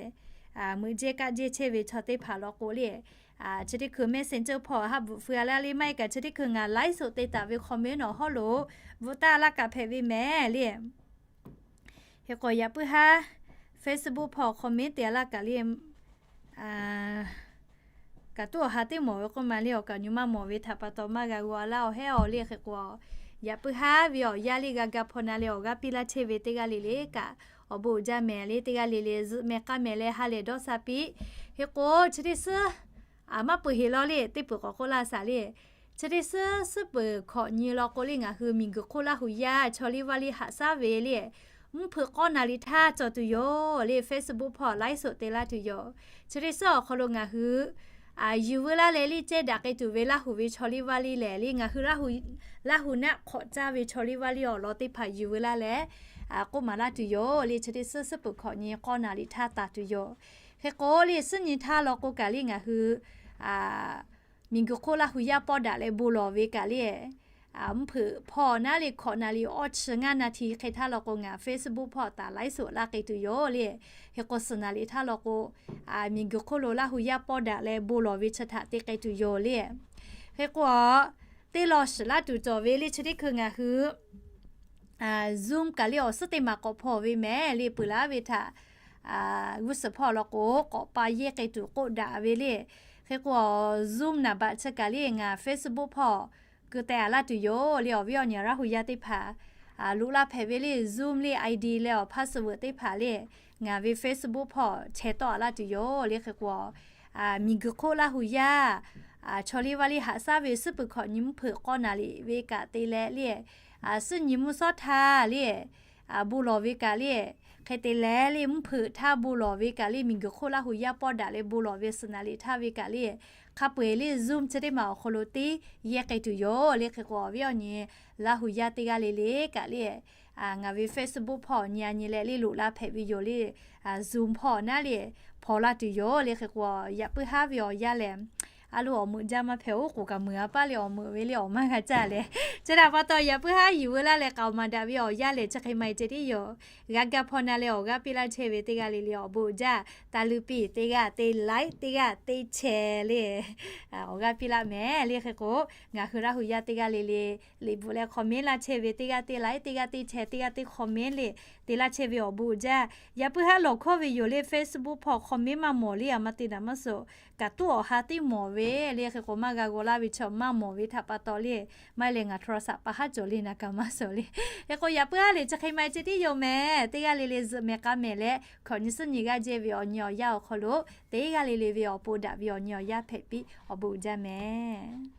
meuꞈ jehˇ kaˆ jehˇ chehˇ ve chaw teˇ hpaˍ law k'o le, chi teˇ hkui Messenger hpawˇ haˆ bvuhꞈ feu-a laˇ le, maˇ heˆ kaꞈ chi teˇ hkui ngaˬ ไลฟ์สด te taˍ ve comment awˬ hawˉ lo bvuhꞈ taˍ laˇ kaꞈ hpehꞈ ve mehˍ le. Hk'e k'o yaꞈ puiˉ haˉ Facebook hpawˇ comment te-a laˇ kaꞈ le, kaꞈ tuˉ awˬ ha teˇ mawˬ ve k'oˆ ma le, awˬ kaꞈ nyi maˇ mawˬ ve htaꞈ pa taw maˇ g'a g'aw-a laˇ awˬ hehˉ-aw le. Hk'e k'o yaꞈ puiˉ haˉ ve awˬ yanˇ le g'a ga hpaw na leh awˬ g'aˇ piˇ laˇ chehˇ ve teˇ g'aˇ le le kaꞈ awˬ bon uiˍ jaˇ mehˍ le. Teˇ g'aˇ le le zuhꞈ meh k'aˇ meh leh ha lehˬ dawˇ sha piˇ. Hk'e k'o chi teˇ suhˉ maˇ peuˬ heˍ law le, teˇ peuˬ k'awꞈ k'oˆ laˇ shaˍ le. Chi teˇ suhˉ suhˉ peuˬ hkawꞈ nyi law k'o le ngaˬ hui miˬguiˬ hk'oˆ Laˇ huˍ yaˇ chaw liˇ vaˇ liˇ haꞈ shaˉ ve le, mvuhˇ hpeuꞈ k'awˇ naˍ riˍ htaˇ cawˬ tuˬ yoˬ le, Facebook hpawˇ ไลฟ์สด te laˇ tuˬ yoˬ. Chi teˇ suhˉ awˬ hk'aw lo ngaˬ hui yuˬ veu laˇ leh liˇ cehˇ daꞈ k'ai tuˬ ve Laˇ huˍ ve chaw liˇ vaˇ liˇ lehˬ le, ngaˬ hui Laˇ huˍ naˆ hk'awꞈ caˇ ve chaw liˇ vaˇ liˇ awˬ lawn teˇ hpaˍ yuˬ veu laˇ leh k'oˆ maˍ laˇ tuˬ yoˬ le. Chi teˇ suhˉ suhˉ peuˬ hkawꞈ nyi k'awˇ naˍ riˍ htaˇ taˍ tuˬ yoˬ. Hk'e k'o le suhˉ nyi htaˇ law k'o kaꞈ le ngaˬ hui miˬguiˬ hk'oˆ Laˇ huˍ yaˇ pawˇ daꞈ leh bon lawˬ ve kaꞈ le, mvuhˇ hpeuꞈ hpawˇ naˉ le hkawꞈ naˍ riˍ awˇ chi ngaˇ naˍ htiˍ hk'e htaˇ law k'o ngaˬ Facebook hpawˇ taˍ ไลฟ์สด laˇ k'ai tuˬ yoˬ le. Hk'e k'o suhˍ naˍ riˍ htaˇ law k'o miˬguiˬ hk'oˆ lo Laˇ huˍ yaˇ pawˇ daꞈ leh bon lawˬ ve chi htaꞈ te k'ai tuˬ yoˬ le. Hk'e k'o teˇ law shiˍ laˇ tuˬ cawˬ ve le chi teˇ hkui ngaˬ hui Zoom kaꞈ le awˬ suhˉ teˇ maˬ k'awꞈ hpaw ve mehˍ le. Peuˬ laˇ ve htaꞈ g'uˇ suhˍ hpawˇ law k'o, k'awꞈ pa yehˇ k'ai tuˬ k'oˆ daꞈ ve le. Hk'e k'o, Zoom naˍ baꞈ chi kaꞈ le ngaˬ Facebook hpawˇ keu teh a laˇ tuˬ yoˬ le. Awˬ viˉ awˬ nyi Laˇ hu yaˇ teˇ hpaˍ loꞈ laˇ hpehꞈ ve le Zoom le I D leh awˬ password teˇ hpaˍ le ngaˬ ve Facebook hpawˇ chehˇ tawˆ a laˇ tuˬ yoˬ le. Hk'e k'o, miˬguiˬ hk'oˆ Laˇ hu yaˇ chaw liˇ vaˇ liˇ haꞈ shaˉ ve suhˉ peuˬ hkawꞈ nyi mvuhˇ hpeuꞈ k'awˇ naˍ liꞈ ve kaꞈ te leh le, suhˉ nyi mvuhˇ shawˉ htaˇ le bon lawˬ ve kaꞈ le, hk'e te leh le mvuhˇ hpeuꞈ htaˇ bon lawˬ ve kaꞈ le, miˬguiˬ hk'oˆ Laˇ hu yaˇ pawˇ daꞈ leh bon lawˬ ve suhˍ naˍ liꞈ htaˇ ve kaꞈ le, hk'a peu eˬ le Zoom chi teˇ maˬ awˬ hk'aw lo teˇ yehˇ k'ai tuˬ yoˬ le. Hk'e k'o, awˬ viˉ awˬ nyi Laˇ hu yaˇ teˇ g'aˇ le le kaꞈ le, ngaˬ ve Facebook hpawˇ nyi a nyi leh le loꞈ la hpehꞈ ve yoˬ le. Zoom hpawˇ naˉ le hpaw laˇ tuˬ yoˬ le. Hk'e k'o, yaꞈ puiˉ haˉ ve awˬ yanˇ lehˬ, a lo awˬ meuꞈ jaˇ maˇ hpehꞈ-oˬ k'oˍ kaꞈ meuˍ a paˇ le awˬ meuꞈ ve le awˬ maˇ g'a caˇ leh, chi htaꞈ pa taw yaꞈ puiˉ haˉ yuˬ veu laˇ leh k'aoˍ maˍ daꞈ ve awˬ yanˇ lehˬ chi hk'e maˇ heˆ ceh tiˉ yoˬ. G'a gaˇ hpawˇ na leh awˬ g'aˇ piˇ laˇ chehˇ ve teˇ g'aˇ le le awˬ bon uiˍ jaˇ. Taˇ luˇ piˇ teˇ g'aˇ te like teˇ g'aˇ te share le awˬ g'aˇ piˇ laˇ mehˍ le. Hk'e k'o, ngaˬ hui Laˇ hu yaˇ teˇ g'aˇ le le liꞈ bvuhꞈ leh hk'awꞈ menˉ laˇ chehˇ ve teˇ g'aˇ te like teˇ g'aˇ te share teˇ g'aˇ te hk'awꞈ menˉ le te laˇ chehˇ ve awˬ bon uiˍ jaˇ. Yaꞈ puiˉ haˉ lawˬ hkawˇ ve yoˬ le Facebook hpawˇ hk'awꞈ menˉ maˇ mawˬ le a ma te naˍ maˇ suhˍ kaꞈ tuˉ awˬ ha teˇ mawˬ ve le. Hk'e k'o, maˇ g'a g'aw laˇ ve chaw maˇ mawˬ ve htaꞈ pa taw le, maˇ heˆ leh ngaˬ โทรศัพท์ pa haˉ cawˬ le naˍ kaꞈ maˇ suhˍ le. Hk'e k'o, yaꞈ puiˉ haˉ le chi hk'e maˇ heˆ ceh tiˉ yoˬ mehˍ. Teˇ g'aˇ le le zuhꞈ mehˍ k'a mehˍ leh hkawꞈ nyi suhˉ nyi g'aˇ jehˇ ve awˬ nyi awˬ yanˇ awˬ hk'aw lo teˇ g'aˇ le le ve awˬ pon daꞈ ve awˬ nyi awˬ yanˇ hpehꞈ piˇ awˬ bon uiˍ jaˇ mehˍ.